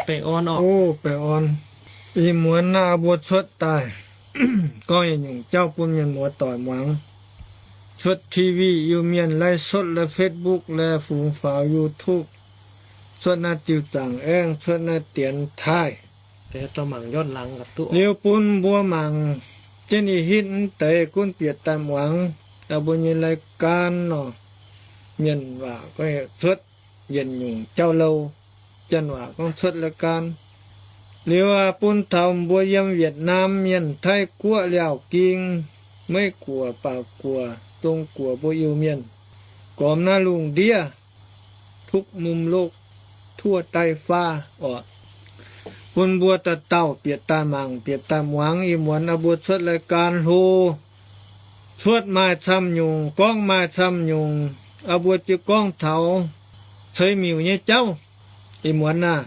Baengh orn oc. O, baengh orn. Ih muonz naaiv mbuo cuotv daaih gorngv yietc nyungc jauv bun mienh muoz doic muangx. Cuotv T V, Iu-Mienh live sốt, live Facebook, live fungx faaux YouTube, cuotv naaiv diuh zaangc aengv, cuotv naaiv dienx taaih. Liuz bun mbuo mangc jienv ih hitv mv deix gunv bieqc daaih muangx mbuo nyei รายการ nor. Mienh waac gorngv cuotv yietc nyungc jauv-louh, janx waac gorngv cuotv รายการ. Liuz bun taux mbuo yiem Việt Nam Mienh, Taiv Guoqv, Liaauc Ging, Meiv Guoqv, Baauc Guoqv, Zong Guoqv mbuo Iu-Mienh, gormx naaiv lungh ndiev, ทุกมุมโลก ทั่วใต้ฟ้า oc. Bun mbuo dauh dauh bieqc daaih mangc, bieqc daaih muangx ih muonz aa mbuo cuotv รายการ hlo, cuotv maaih camv nyungc, gorngv maaih camv nyungc, aa mbuo jiu gorngv taux ceix miuc nyei jauv. Ih muonz naaiv,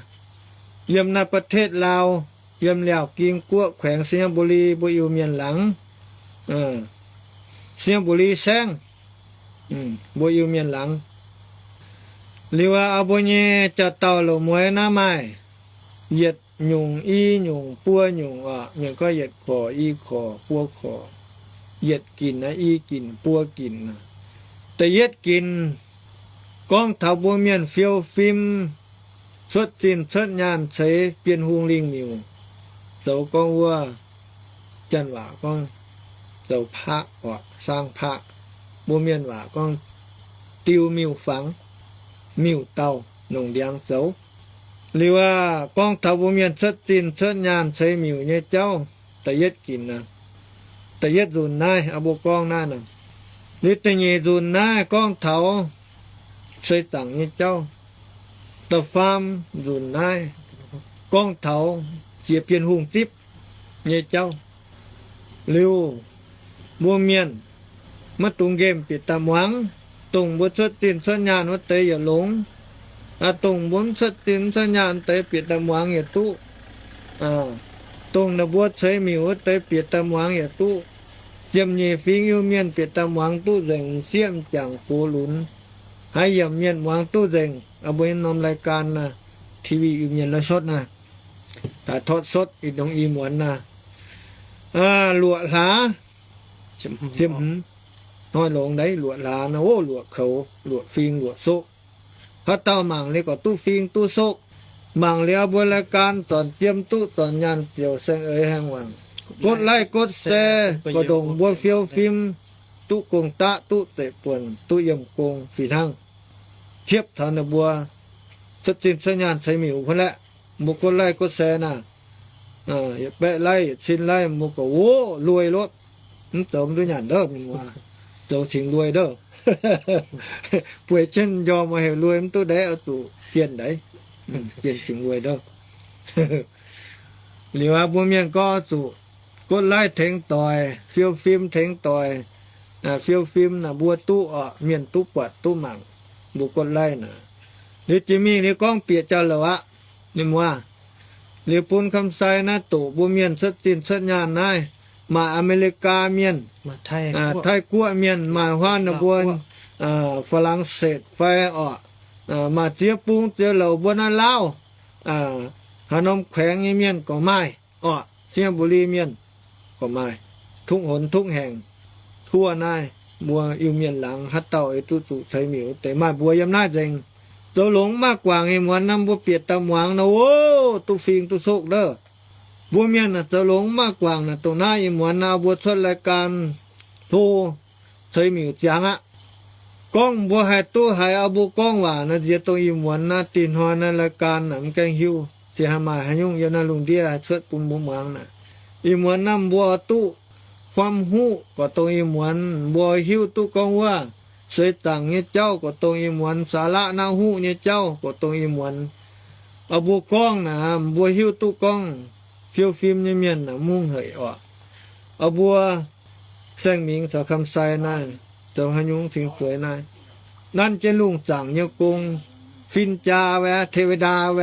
yiem naaiv ประเทศลาว, yiem Liaauc Ging Guoqv, แขวงไชยบุรี mbuo Iu-Mienh laangz, ไชยบุรี saengv, mbuo Iu-Mienh laangz. Liuz aa mbuo nyei jauv-dauh loz-mueiz naaiv maaih yietc nyungc, i nyungc, buo nyungc oc. Mienh gorngv yietc korc, i korc, buo korc, yietc ginc, i ginc, buo ginc. Da'yietv ginc gorngv taux mbuo mienh fiou fim, cuotv zinh cuotv nyaanh ceix Bienh Hungh lingh miuc, zoux gorngv wuov, janx waac gorngv zoux พระ oc, สร้างพระ. Mbuo mienh waac gorngv diu miuc-fangx, miuc-dauh, nongc ndiangx zoux. Liuz aac, gorngv taux mbuo mienh cuotv zinh cuotv nyaanh ceix miuc nyei jauv, da'yietv ginc aac, da'yietv nzunc naaiv aa mbuo gorngv naaiv nor. Liuz da'nyeic nzunc naaiv gorngv taux seix zaangc nyei jauv. Da'faam nzunc naaiv gorngv taux jiex Bienh Hungh zipv nyei jauv. Liuz mbuo mienh maiv dungx nqemh bieqc daaih muangx. Dongh mbuo cuotv zinh cuotv nyaanh wuov deix yaac longx. Dongh mbuo mv cuotv zinh mv cuotv nyaanh wuov deix bieqc daaih muangx yaac duqv. Dongh ninh mbuo ceix miuc wuov deix bieqc daaih muangx yaac duqv. Ziepc nyeic fingx Iu-Mienh bieqc daaih muangx duqv nzengc, m'sieqv m'jangc gox lunx, haaix yiemc mienh muangx duqv nzengc. Mbuo norm รายการ naaiv, ทีวี Iu-Mienh ไลฟ์สด naaiv, ถ่ายทอดสด ih dongh ih muonz naaiv, luoqc hlaax, ziepc hmz, hnoi longx naaiv, luoqc hlaax naaiv, o, luoqc koux, luoqc fing, luoqc soqv. Haaix dauh mangc liuz gorqv duqv fing duqv soqv, mangc liuz mbuo รายการ zornc jiem duqv, zornc nyaanh ziouc saeng-eix haengh wangc. กดไลค์กดแชร์ gorqv ndongc mbuo fiou fim duqv gong-daqv, duqv zeiv-buonc, duqv yiem gong fih hnangv. Hiepv taux ninh mbuo cuotv zinh cuotv nyaanh ceix miuc kuv laeqv, mbuo กดไลค์กดแชร์ naaiv, yietc baeqv ไลค์ yietc cin ไลค์ mbuo gorqv, o, lui lotv. Mv zoux mv duqv nyanc ndouv, mienh muoz, zoux cingx lui ndouv. Bueix jienv njormh heuc lui mv duqv ndaix, oix zuqc jienh ndaix, jienh cingx lui ndouv. Liuz mbuo mienh gorngv oix zuqc กดไลค์ tengx doic, fiou fim tengx doic. Fiou fim naaic mbuo duqv oc, mienh duqv buatc duqv mangc, mbuo กดไลค์ naaic. Liuz jiex mingh liuz gorngv bieqc jauv-louc aqv, mienh muoz. Liuz bun คำไซ naaiv doqc mbuo mienh cuotv zinh cuotv nyaanh naaiv, maaih อเมริกา mienh, Taiv Guoqv mienh, maaih huaav ninh mbuo ฝรั่งเศส fai oc, maaih ziex bung ziex louc mbuo naaiv Laauv, haaix norm แขวง nyei mienh gorqv maaih oc, ไชยบุรี mienh gorqv maaih, tungv honx tungv haengh. Tuov naaiv mbuo Iu-Mienh laangz haaix dauh ei duqv zuqc ceix miuc deix maaih mbuox yiem naaiv nzengc. Zoux longx maiv guangc ih muonz naaiv mbuo bieqc daaih muangx nor, o, duqv fing duqv sokv ndouv. Mbuo mienh zoux longx maiv guangc naaic, dongh naaiv ih muonz naaiv mbuo cuotv รายการ hlo, ceix miuc ziangx aqv. Gorngv mbuo haih duqv haiz mbuo gorngv waac naaiv nziex dongh ih muonz naaiv, dinh hnoi naaiv รายการ naaic mv gaengh hiuv se haih maaih haaix nyungc yiem naaiv lungh ndiev haih cuotv bun mbuo muangx naaic. Ih muonz naaiv mbuo oix duqv ความรู้ gorqv dongh ih muonz, mbuo hiuv duqv gorngv wuov seix zaangc nyei jauv gorqv dongh ih muonz, สาระน่ารู้ nyei jauv gorqv dongh ih muonz. Mbuo gorngv naaic, mbuo hiuv duqv gorngv fiou fim nyei mienh naaic mv hungh hec oc. Mbuo saeng-mingx caux คำไซ naaiv, zoux haaix nyungc cingx zueiz naaiv. Nanv jienv lungh zaangc nyei gong, fin-jaa แว, เทวดา แว.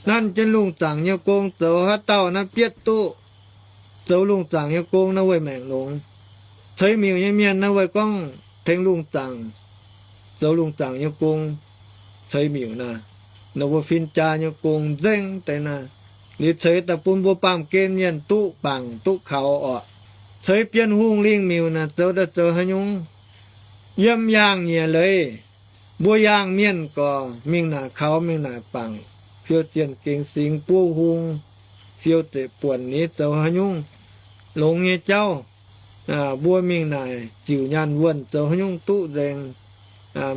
Nanv jienv lungh zaangc nyei gong zoux haaix dauh naaiv bietv duqv zoux lungh zaangc nyei gong naaiv weih maengc longx. Ceix miuc nyei mienh naaiv weih gorngv tengx lungh zaangc, zoux lungh zaangc nyei gong, ceix miuc naaiv. Ninh mbuo fin-jaa nyei gong nzengc deix naaiv. Liuz ceix daaih bun mbuo baamh gen mienh duqv bangc duqv kaux orqc. Ceix Bienh Hungh lingh miuc naaic zoux daaih zoux haaix nyungc? Yiem yaangh nyieqc leiz, mbuo yaangh mienh gorx mingh naaic kaux mingh naaic bangc, fiou zienh gengx singx buov hung, fiou zeqc buonc ni zoux haaix nyungc longx nyei jauv. Mbuo mingh naaic ziux nyaanh wuonh zoux haaix nyungc duqv nzengc.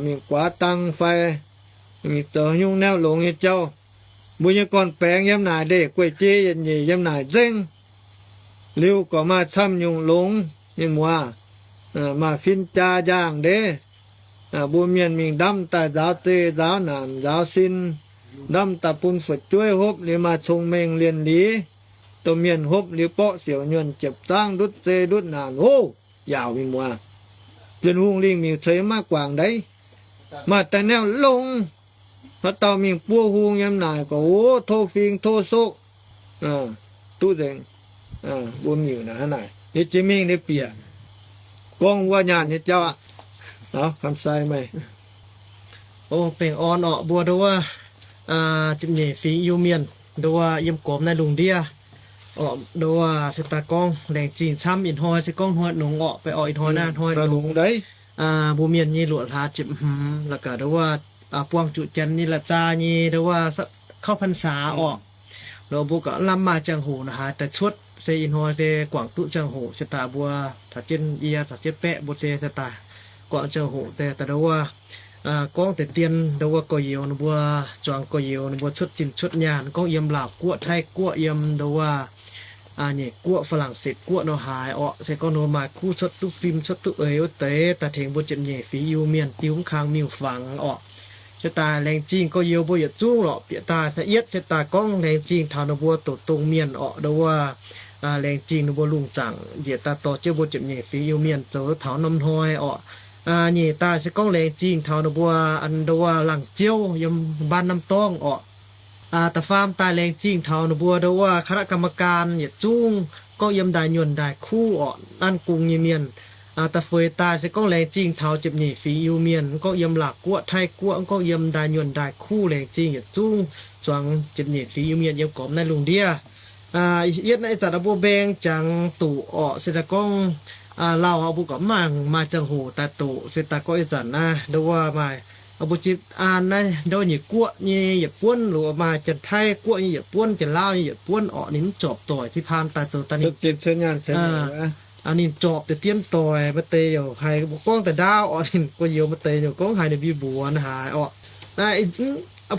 Mingh guaax dang fai mingh zoux haaix nyungc naaiv longx nyei jauv. Mbuo nyei gorn-baengx yiem naaic ndeic, gueic jei yietc nyeic yiem naaic nzengc. Liuz gorqv maaih camv nyungc longx, mienh muoz, maaih fin-jaa njaangh ndeic. Mbuo mienh mingh ndamv daaih nzaaux zei nzaaux naanc nzaaux sin, ndamv daaih bun fu'jueiv hopv liuz maaih cong-mengh lienh liz, domh mienh hopv liuz borqv siouc nyuonh jiepv zaangv ndutv zei ndutv naanc oc. Yaauc mienh muoz, Bienh Hungh lingh miuc ceix maiv guangc ndeic, maaih daaih naaiv longx. Haaix dauh mingh buov hung yiem naaic gorqv, o, tov fing tov soqv duqv nzengc. Mbuo miuc naaic hnangv naaic, liuz jiex mingh liuz bieqc gorngv wuov nyaanh nyei jauv aqv. Aav, kamv sai meih. O, baengh orn orqc, mbuo nduov wuov ziepc nyeic fingx Iu-Mienh nduov wuov yiem gormx naaiv lungh ndiev orqc, nduov wuov se daaih gorngv laengz zingh camv. Ih hnoi se gorngv hnoi nongx orqc, baengh orn ih hnoi naaiv hnoi nongx. Mbuo mienh nyei luoqc hlaax ziepc hmz la'gaax nduov wuov buang juqc janx nyei la'zaa nyei nduov wuov เข้าพรรษา orqc. Nduov mbuo gauh lamh maaih ziangh hoc naaic haaix daaih cuotv, se ih hnoi se guangc duqv ziangh hoc se daaih mbuo taux jienv yie taux jienv baeqv mbuo se se daaih guangc ziangh hoc daaih nduov wuov gorngv deix dien nduov wuov gorx-youz ninh mbuo, zuangx gorx-youz ninh mbuo cuotv zinh cuotv nyaanh gorngv yiem Laauv Guoqv, Taiv Guoqv, yiem nduov wuov Nyeic Guoqv, Faa^lang^setv Guoqv nor haaix orqc. Se gorngv ninh mbuo maaih kuv cuotv duqv fim cuotv duqv eix wuov deix daaih tengx mbuo ziepc nyeic fingx Iu-Mienh diuh mv kang miuc-fangx orqc. Se daaih laengz zingh gorx-youz mbuo yietc zungv lorqc. Bieqc daaih se yietv se daaih gorngv laengz zingh taux ninh mbuo doqc dongh mienh orqc, nduov wuov laengz zingh ninh mbuo lungh zaangc njiec daaih dorh jienv mbuo ziepc nyeic fingx Iu-Mienh zoux taux norm hnoi orqc. Nyeic daaih se gorngv laengz zingh taux ninh mbuo nduov wuov laangh ziouv yiem บ้านน้ำต้อง orqc. Da'faam daaih laengz zingh taux ninh mbuo nduov wuov คณะกรรมการ yietc zungv gorngv yiem ndaaih nyuonh ndaaih kuv orqc, nanv gong nyei mienh. Da'feix daaih se gorngv laengz zingh taux ziepc nyeic fingx Iu-Mienh gorngv yiem Laauv Guoqv, Taiv Guoqv, gorngv yiem ndaaih nyuonh ndaaih kuv, laengz zingh yietc zungv zuangx ziepc nyeic fingx Iu-Mienh yiem gormx naaiv lungh ndiev. Yietv naaiv ih zanc mbuo mbaeng jangx doqc orqc, se daaih gorngv lauh mbuo gorqv mv maaih ziangh hoc daaih doqc, se daaih gorngv ih zanc naaiv nduov wuov maaih mbuo zipv an naaiv nduov Nyeic Guoqv nyei yietc buonv, loz maaih Janx-Taiv Guoqv nyei yietc buonv, Janx-Laauv nyei yietc buonv orqc, ninh mv zorpc doic, zinh paan daaih zoux daaih ninh ninh zorpc deix dien doic, maaih deix youc haiz mbuo gorngv daaih ndaauv orqc, ninh gorx-youz maaih deix youc gorngv haiz ninh mbuo mbuox naaiv haaix orqc. Naaiv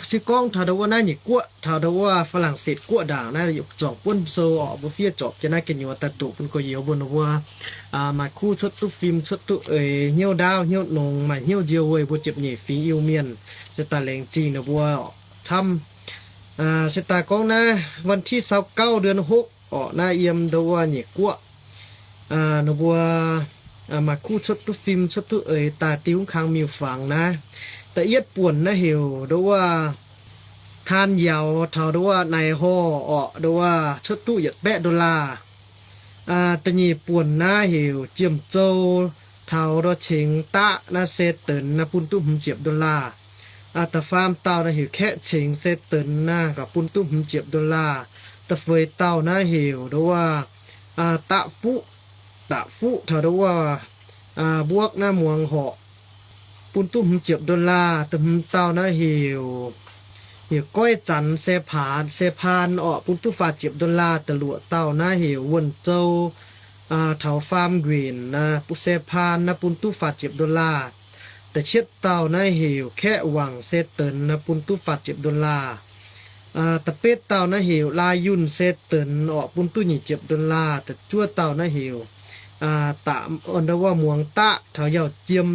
se gorngv taux nduov wuov naaiv Nyeic Guoqv, taux nduov wuov Faa^lang^setv Guoqv ndaangc naaiv, zuangx buonv sou orqc, mbuo fiev zorpc jienv naaiv gu'nyuoz daaih doqc bun gorx-youz mbuo nduov wuov maaih kuv cuotv duqv fim cuotv duqv eix, hnyouv ndaauv hnyouv nongx, maaih hnyouv nziou weic mbuo ziepc nyeic fingx Iu-Mienh, se daaih laengz zingh ninh mbuo camv. Se daaih gorngv naaiv วันที่ซาวเก้า เดือนหก orqc, naaiv yiem nduov wuov Nyeic Guoqv ninh mbuo maaih kuv cuotv duqv fim cuotv duqv eix daaih diuh mv kang miuc-fangx naaiv. Da'yietv buonc naaiv heuc nduov wuov ทานเหยา taux nduov wuov naaiv horh orqc, nduov wuov cuotv duqv yietc baeqv dollar. Da'nyeic buonc naaiv heuc Jiem Zou taux nduov Cengx Daqv naaiv se deix naaiv bun duqv hmz ziepc dollar. Da'faam dauh naaiv heuc Kaeqv Cengx se deix naaiv gauh bun duqv hmz ziepc dollar. Da'feix dauh naaiv heuc nduov wuov Daqv Fuqv, Daqv Fuqv taux nduov wuov Mbuoqv naaiv muangx horqc, bun duqv hmz ziepc dollar. Da'hmz dauh naaiv heuc, heuc Goiv Zanx se paan, se paan orqc, bun duqv faah ziepc dollar. Da'luoqc dauh naaiv heuc Wuonh Zou taux Faam Nquenc naaiv, se paan naaiv bun duqv faah ziepc dollar. Da'cietv dauh naaiv heuc Kaeqv Wangc se deix naaiv bun duqv faah ziepc dollar. Da'betv dauh naaiv heuc Lai Yunh se deix orqc, bun duqv nyic ziepc dollar. Da'juov dauh naaiv heuc Daqv, nduov wuov Muangx Daqv taux Yauh Jiem,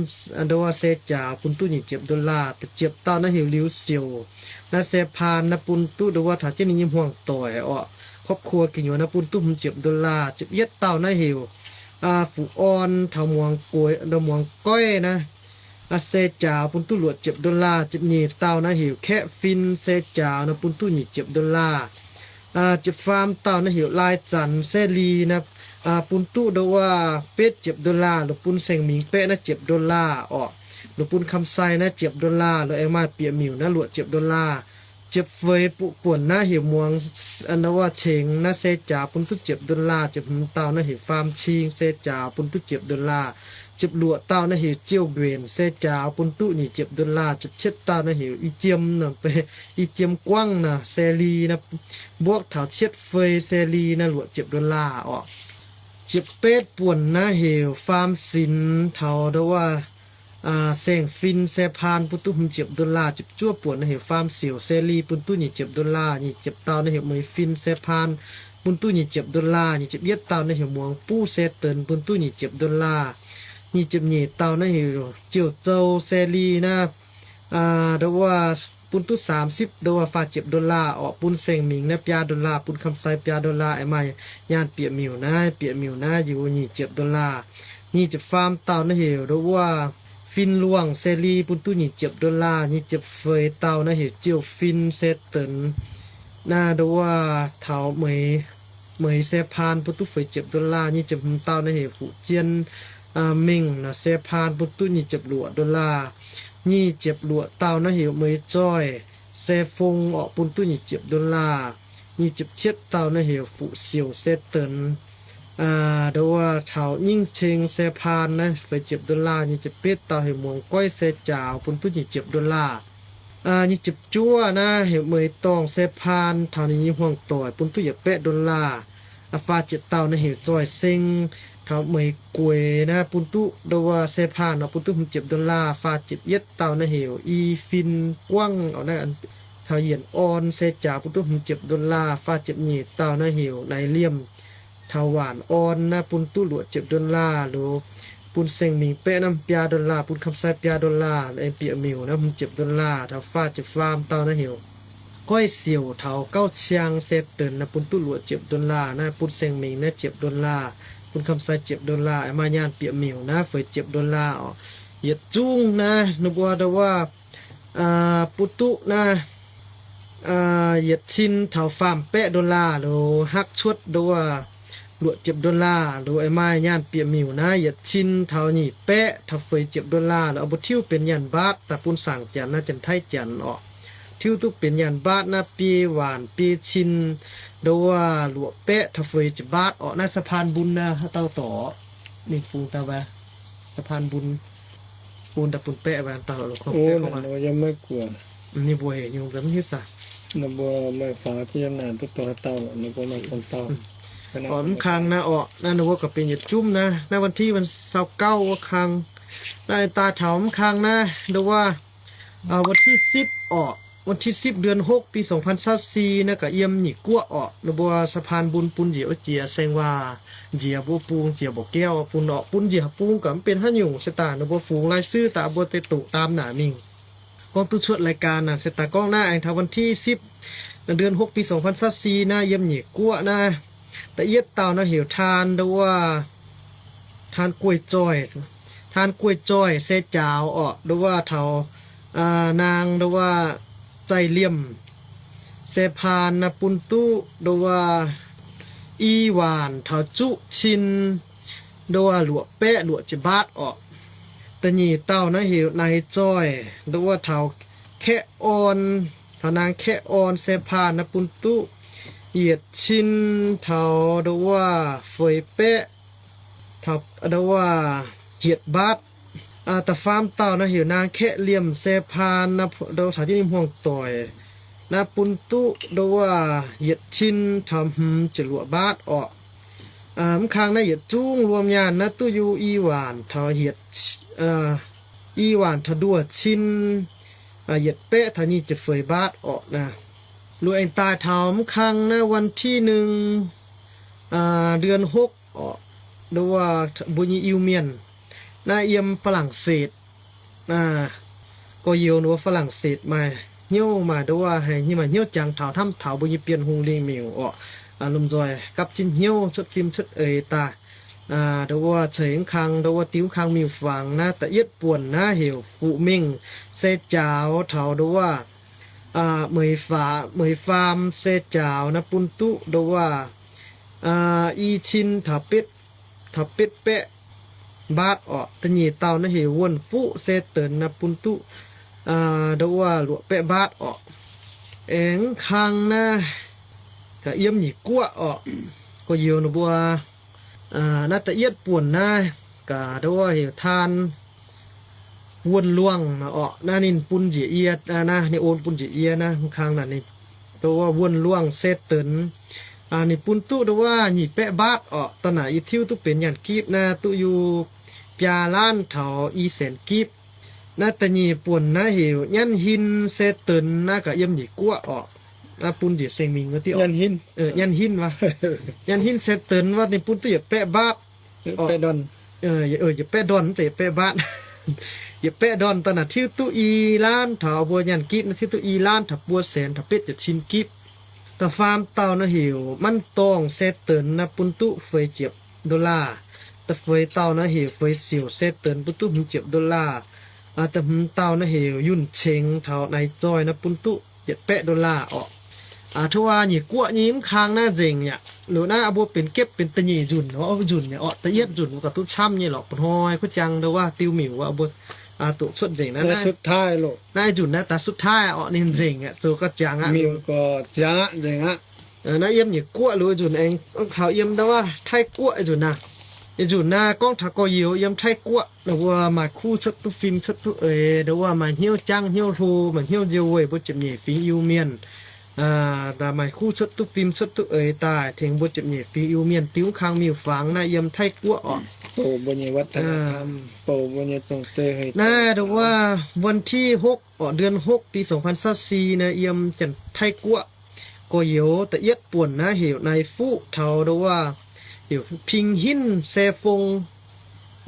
nduov wuov se jaaux bun duqv nyic ziepc dollar. Da'ziepc dauh naaiv heuc Liuz Siouc, naaiv se paan naaiv bun duqv nduov wuov taux jienv ninh nyei hmuangx doic orqc, ครอบครัว gu'nyuoz naaiv bun duqv hmz ziepc dollar. Ziepc yietv dauh naaiv heuc Fuqv Orn taux Muangx Gueix, nduov Muangx Goiv naaiv se jaaux bun duqv luoqc ziepc dollar. Ziepc nyeic dauh naaiv heuc Kaeqv Fin se jaaux naaiv bun duqv nyic ziepc dollar. Ziepc faam dauh naaiv heuc Lai Zanx se Li naaiv bun duqv nduov wuov betv ziepc dollar, longc bun Saeng Mingx Baeqv naaiv ziepc dollar orqc, longc bun Kamsai naaiv ziepc dollar, longc aengx maaih bieqc miuc naaiv luoqc ziepc dollar. Ziepc feix buonc naaiv heuc muangx, wuov cengx naaiv se jaaux bun duqv ziepc dollar. Ziepc hmz dauh naaiv heuc faam cing se jaaux bun duqv ziepc dollar. Ziepc luoqc dauh naaiv heuc ziouh mbenc se jaaux bun duqv nyic ziepc dollar. Ziepc cietv dauh naaiv heuc i jiem, i jiem guangv naaiv se li naaiv, mbuoqv taux cietv fei se li naaiv luoqc ziepc dollar orqc. Ziepc betv buonc naaiv heuc faam sinx taux ndau wuov saeng-fin se paan bun duqv hmz ziepc dollar. Ziepc juov buonc naaiv heuc faam siouc se li bun duqv nyic ziepc dollar. Nyic ziepc dauh naaiv heuc meix fin se paan bun duqv nyic ziepc dollar. Nyic ziepc yietv dauh naaiv heuc muangx buv se deix bun duqv nyic ziepc dollar. Nyic ziepc nyeic dauh naaiv heuc ziouh zou se li naaiv, ndau wuov bun duqv สามสิบ ndau wuov faah ziepc dollar orqc. Bun saeng-mingx naaiv biaa dollar, bun คำไซ biaa dollar, aengx maaih nyaanh bieqc miuc naaiv, bieqc miuc naaiv yie nyic ziepc dollar. Nyic ziepc faam dauh naaiv heuc ndau wuov fin luangh se li bun duqv nyic ziepc dollar. Nyic ziepc feix dauh naaiv heuc ziouh fin se deix naaiv ndau wuov taux meix se paan bun duqv feix ziepc dollar. Nyic ziepc hmz dauh naaiv heuc fuqv zien mengh naaiv se paan bun duqv nyic ziepc luoqc dollar. Nyic ziepc luoqc dauh naaiv heuc meix zoih se fong orqc bun duqv nyic ziepc dollar. Nyic ziepc cietv dauh naaiv heuc fuqv siouc se deix ndau wuov taux nyingv ceng se paan naaiv feix ziepc dollar. Nyic ziepc betv dauh heuc muangx goiv se jaaux bun duqv nyic ziepc dollar. Nyic ziepc juov naaiv heuc meix dorngh se paan taux ninh nyei hmuangv doic bun duqv yietc baeqv dollar. Faah ziepc dauh naaiv heuc zoih seng taux meix gueix naaiv bun duqv ndau wuov se paan orqc bun duqv hmz ziepc dollar. Faah ziepc yietv dauh naaiv heuc i fin guangv orqc naaiv taux yienc orn se jaaux bun duqv hmz ziepc dollar. Faah ziepc nyeic dauh naaiv heuc naaiv liemh taux waanc orn naaiv bun duqv luoqc ziepc dollar. Loz bun saeng-mingx baeqv naaiv biaa dollar, bun คำไซ biaa dollar, aengx bieqc miuc naaiv hmz ziepc dollar. Taux faah ziepc faam dauh naaiv heuc goiv siouc taux gauv ciang se deix naaiv bun duqv luoqc ziepc dollar. Naaiv bun saeng-mingx naaiv ziepc dollar, bun คำไซ ziepc dollar, aengx maaih nyaanh bieqc miuc naaiv feix ziepc dollar orqc. Yietc zungv naaiv ninh mbuo ndau wuov bun duqv naaiv yietc cin taux faam baeqv dollar loz hakv cuotv ndau wuov luoqc ziepc dollar loz, aengx maaih nyaanh bieqc miuc naaiv yietc cin taux nyic baeqv taux feix ziepc dollar loz, mbuo tiuv benx nyaanh mbaatv daaih bun saangc janx naaiv, janx-taiv janx orqc. Tiuv duqv benx nyaanh mbaatv naaiv biei waanc biei cin ndau wuov luoqc baeqv taux feix ziepc mbaatv orqc. Naaiv สะพานบุญ naaiv haaix dauh dorc? Ninh fungx daaih, สะพานบุญ, bun daaih bun baeqv, ninh mbuo hec nyungc mv hiuv saah. Orqc, mv kang naaiv orqc, naaiv ninh mbuo gauh benx yietc zungv naaiv, naaiv วันที่ วัน ซาวเก้า wuov kang. Naaiv daaih taux mv kang naaiv ndau wuov วันที่สิบ orqc, วันที่สิบ เดือนหก ปีสองพันซาวสี่ naaiv gaax yiem Nyic Guoqv orqc, ninh mbuo สะพานบุญ bun njiec wuov jiex saeng waac, njiec mbuo bung, njiec mbuo gaeqv bun orqc, bun njiec bung gaax mv benx haaix nyungc se daaih ninh mbuo fungx รายชื่อ daaih mbuo deix doqc daam naaic mingh. Gorngv duqv cuotv รายการ naaic se daaih gorngv naaiv aengx taux วันที่สิบ เดือนหก ปีสองพันซาวสี่ naaiv yiem Nyic Guoqv naaiv, da'yietv dauh naaiv heuc Taan ndau wuov, Taan Gueiv Zoih, Taan Gueiv Zoih se jaaux orqc, ndau wuov taux naang ndau wuov Zaih Liemh se paan naaiv bun duqv ndau wuov i waanc taux zuqv cin ndau wuov luoqc baeqv luoqc ziepc mbaatv orqc. Da'nyeic dauh naaiv heuc Naix Zoih ndau wuov taux Kaeqv Orn, taux naang Kaeqv Orn se paan naaiv bun duqv yietc cin taux ndau wuov feix baeqv ndau wuov hietc mbaatv. Da'faam dauh naaiv heuc naang Kaeqv Liemh se paan, ndau taux jienv ninh hmuangx doic naaiv bun duqv ndau wuov yietc cin taux hmz ziepc luoqc mbaatv orqc. Mv kang naaiv yietc zungv luom nyaanh naaiv duqv yie i waanc taux hietc, i waanc taux nduoh cin yietc baeqv taux nyic ziepc feix mbaatv orqc naaiv. Luoqc aengx daaih taux mv kang naaiv วันที่หนึ่ง เดือนหก orqc, ndau wuov mbuo nyei Iu-Mienh naaiv yiem ฝรั่งเศส gorx-youz ndau wuov ฝรั่งเศส maaih hnyouv maaih ndau wuov haiz maaih hnyouv jangx taux hnamv taux mbuo nyei Bienh Hungh lingh miuc orqc. Lomh nzoih gapv jienv hnyouv cuotv fim cuotv eix daaih ndau wuov ceix mv kang, ndau wuov diuv mv kang miuc-fangx naaiv. Da'yietv buonc naaiv heuc Fuqv Mengh se jaaux taux ndau wuov meix faam, meix faam se jaaux naaiv bun duqv ndau wuov i cin taux betv, taux betv baeqv mbaatv orqc. Da'nyeic dauh naaiv heuc Wuonh Fuqv se deix naaiv bun duqv ndau wuov luoqc baeqv mbaatv orqc. Aengx kang naaiv gaax yiem Nyic Guoqv orqc, gorx-youz ninh mbuo naaiv da'yietv buonc naaiv gaax nduov heuc Taan Wuonh Luangh orqc. Naaiv ninh bun njiec yie, naaiv ninh on bun njiec yie naaiv kang naaic ninh nduov Wuonh Luangh se deix ninh bun duqv nduov nyic baeqv mbaatv orqc. Da'naaic yie tiuv duqv benx nyaanh gitv naaiv duqv yie biaa laanv taux i saenx gitv. Naaiv da'nyeic buonc naaiv heuc Nyanv Hin se deix naaiv gaax yiem Nyic Guoqv orqc. Naaiv bun njiec seng mingh wuov diuh Nyanv Hin, Nyanv Hin se deix wuov ninh bun duqv yietc baeqv mbaatv, yietc baeqv ndorn, yietc baeqv ndorn, yietc baeqv mbaatv, yietc baeqv ndorn. Da'naaic tiuv duqv i laanv taux mbuo nyaanh gitv, naaiv tiuv duqv i laanv taux buo saenx taux betv yietc cin gitv. Da'faam dauh naaiv heuc Manv Dorngh se deix naaiv bun duqv feix ziepc dollar. Da'feix dauh naaiv heuc Feix Siouc se deix bun duqv hmz ziepc dollar. Da'hmz dauh naaiv heuc Yunh Cengx taux Naix Zoih naaiv bun duqv yietc baeqv dollar orqc. Tov aqv, Nyic Guoqv nyei mv kang naaiv nzengc aqv. Loz naaiv mbuo benx gapv benx da'nyeic nzunc, nzunc nyei orqc. Da'yietv nzunc mbuo gauh duqv camv nyei lorqc, bun hnoi kuv jang nduov wuov diuh miuc wuov mbuo doqc cuotv nzengc naaiv, naaiv nzunc naaiv daaih สุดท้าย orqc, ninh nzengc aqv, zoux gauh jangx aqv. Naaiv yiem Nyic Guoqv loz nzunc aengx kaux yiem nduov wuov Taiv Guoqv nzunc naaiv. Nzunc naaiv gorngv taux gorx-youz yiem Taiv Guoqv, ninh mbuo maaih kuv cuotv duqv fim cuotv duqv eix, nduov wuov maaih hnyouv jangv hnyouv hlo, maaih hnyouv nziou weih mbuo ziepc nyeic fingx Iu-Mienh maaih kuv cuotv duqv fim cuotv duqv eix daaih tengx mbuo ziepc nyeic fingx Iu-Mienh diuv kang miuc-fangx naaiv yiem Taiv Guoqv orqc. Naaiv nduov wuov วันที่หก orqc, เดือนหก ปี สองพันซาวสี่ naaiv yiem Janx-Taiv Guoqv gorx-youz da'yietv buonc naaiv heuc Naix Fuqv taux nduov wuov heuc Ping Hinv se fong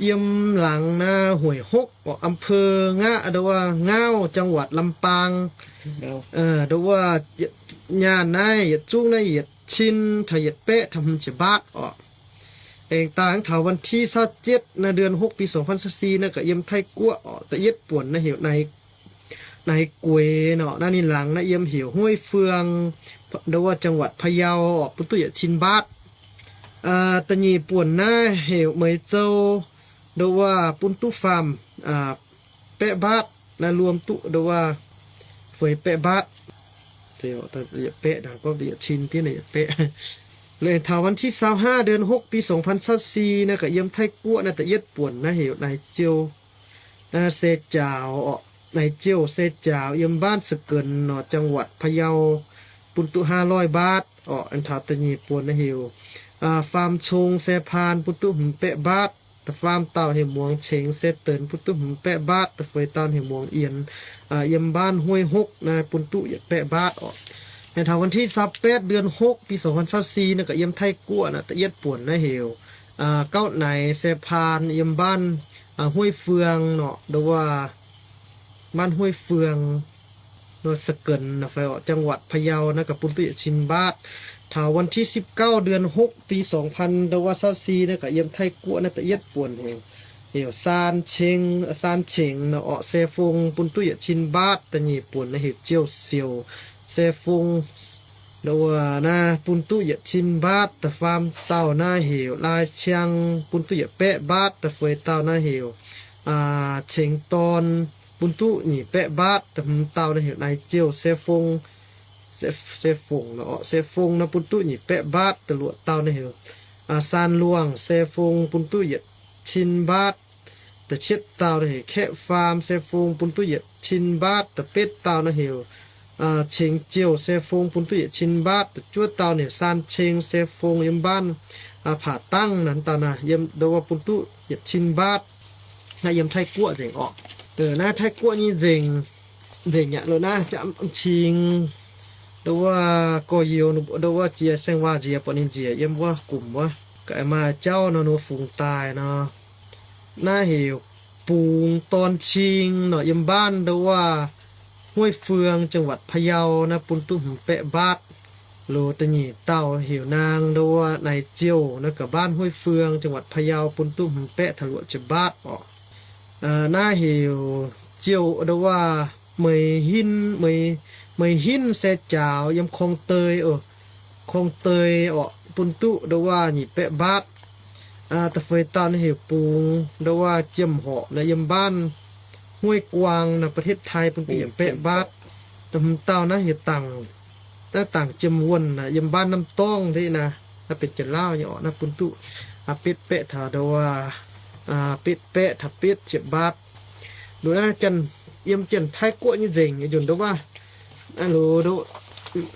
yiem laangz naaiv Hueic Hopv orqc, อำเภอ Ngaqv, nduov wuov Ngauv, จังหวัดลำปาง. Nduov wuov nyaanh naaiv yietc zungv naaiv yietc cin taux yietc baeqv taux hmz ziepc mbaatv orqc. Aengx daaih taux วันที่ซาวเจ็ด naaiv เดือนหก ปี สองพันซาวสี่ naaiv gaax yiem Taiv Guoqv orqc, da'yietv buonc naaiv heuc Naix Gueix orqc. Naaiv ninh laangz naaiv yiem heuc Hueiv Fuang, nduov wuov จังหวัดพะเยา orqc, bun duqv yietc cin mbaatv. Da'nyeic buonc naaiv heuc Meix Zou, nduov wuov bun duqv faam baeqv mbaatv, naaiv luom duqv nduov wuov feix baeqv mbaatv. Yietc baeqv, yietc cin, yietc baeqv. Taux วันที่ซาวห้า เดือนหก ปี สองพันซาวสี่ naaiv gaax yiem Taiv Guoqv naaiv da'yietv buonc naaiv heuc Naix Ziou se jaaux orqc, Naix Ziou se jaaux yiem บ้านสะเกิน orqc, จังหวัดพะเยา bun duqv ห้าร้อย mbaatv orqc. Aengx taux da'nyeic buonc naaiv heuc Faam Cong se paan bun duqv hmz baeqv mbaatv. Da'faam dauh heuc Muangz Cengx se deix bun duqv hmz baeqv mbaatv. Da'feix dauh heuc Muangz Yienx yiem บ้านห้วยหก naaiv bun duqv yietc baeqv mbaatv orqc. Aengx taux วันที่ซาวแปด เดือนหก ปี สองพันซาวสี่ naaiv gaax yiem Taiv Guoqv naaiv da'yietv buonc naaiv heuc Gauv Naix se paan yiem บ้าน Hueiv Fuang orqc, nduov wuov บ้านห้วยเฟือง สะเกิน fai orqc, จังหวัดพะเยา naaiv gaax bun duqv yietc cin mbaatv. Taux วันที่สิบเก้า เดือนหก ปี สองพัน nduov wuov ซาวสี่ naaiv gaax yiem Taiv Guoqv naaiv da'yietv buonc heuc Saan Ceng, Saan Cengx nor orqc, se fong bun duqv yietc cin mbaatv. Da'nyeic buonc naaiv heuc Ziouh Siouc, se fong nduov wuov naaiv bun duqv yietc cin mbaatv. Da'faam dauh naaiv heuc Lai Ciang, bun duqv yietc baeqv mbaatv. Da'feix dauh naaiv heuc Cengx Dorn, bun duqv nyic baeqv mbaatv. Da'hmz dauh naaiv heuc Naix Ziouh, se fong, se fong nor orqc, se fong naaiv bun duqv nyic baeqv mbaatv. Da'luoqc dauh naaiv heuc Saan Luangh, se fong bun duqv yietc cin mbaatv. Da'cietv dauh naaiv heuc Kaeqv Faam, se fong bun duqv yietc cin mbaatv. Da'betv dauh naaiv heuc Cengx Ziouh, se fong bun duqv yietc cin mbaatv. Da'juov dauh naaiv heuc Saan Ceng, se fong yiem บ้าน Paac Dangv naaiv dauh naaiv yiem nduov wuov bun duqv yietc cin mbaatv. Naaiv yiem Taiv Guoqv nzengc orqc. Naaiv Taiv Guoqv nyei nzengc, nzengc aqv. Loz naaiv cingx nduov wuov gorx-youz nduov wuov jiex saeng-waac nziex buatc ninh nziec yiem wuov gomc wuov, ga'naaiv maaih jauv nor, ninh fungx daaih nor. Naaiv heuc Bungx Dorn Cing nor, yiem บ้าน nduov wuov Hueiv Fuang, จังหวัดพะเยา naaiv bun duqv hmz baeqv mbaatv. Loz da'nyeic dauh heuc naang nduov wuov Naix Ziouh, naaiv gaax บ้านห้วยเฟือง จังหวัดพะเยา bun duqv hmz baeqv taux luoqc ziepc mbaatv orqc. Naaiv heuc Ziouh nduov wuov Meix Hinv, Meix Hinv se jaaux yiem Korng Dei, Korng Dei orqc, bun duqv nduov wuov nyic baeqv mbaatv. Da'feix dauh naaiv heuc Bungx nduov wuov Jiem Horqc naaiv yiem บ้าน Hueiv Guang naaiv ประเทศไทย bun duqv yietc baeqv mbaatv. Da'hmz dauh naaiv heuc Dangc, naaiv Dangc Jiem Wuonh, yiem บ้านน้ำต้อง deix naaiv, naaiv benx Janx-Lauv nyei orqc. Naaiv bun duqv betv baeqv taux ndau wuov, betv baeqv taux betv ziepc mbaatv. Nduqc naaiv yiem Janx-Taiv Guoqv nyei nzengc, nduqc ndau wuov,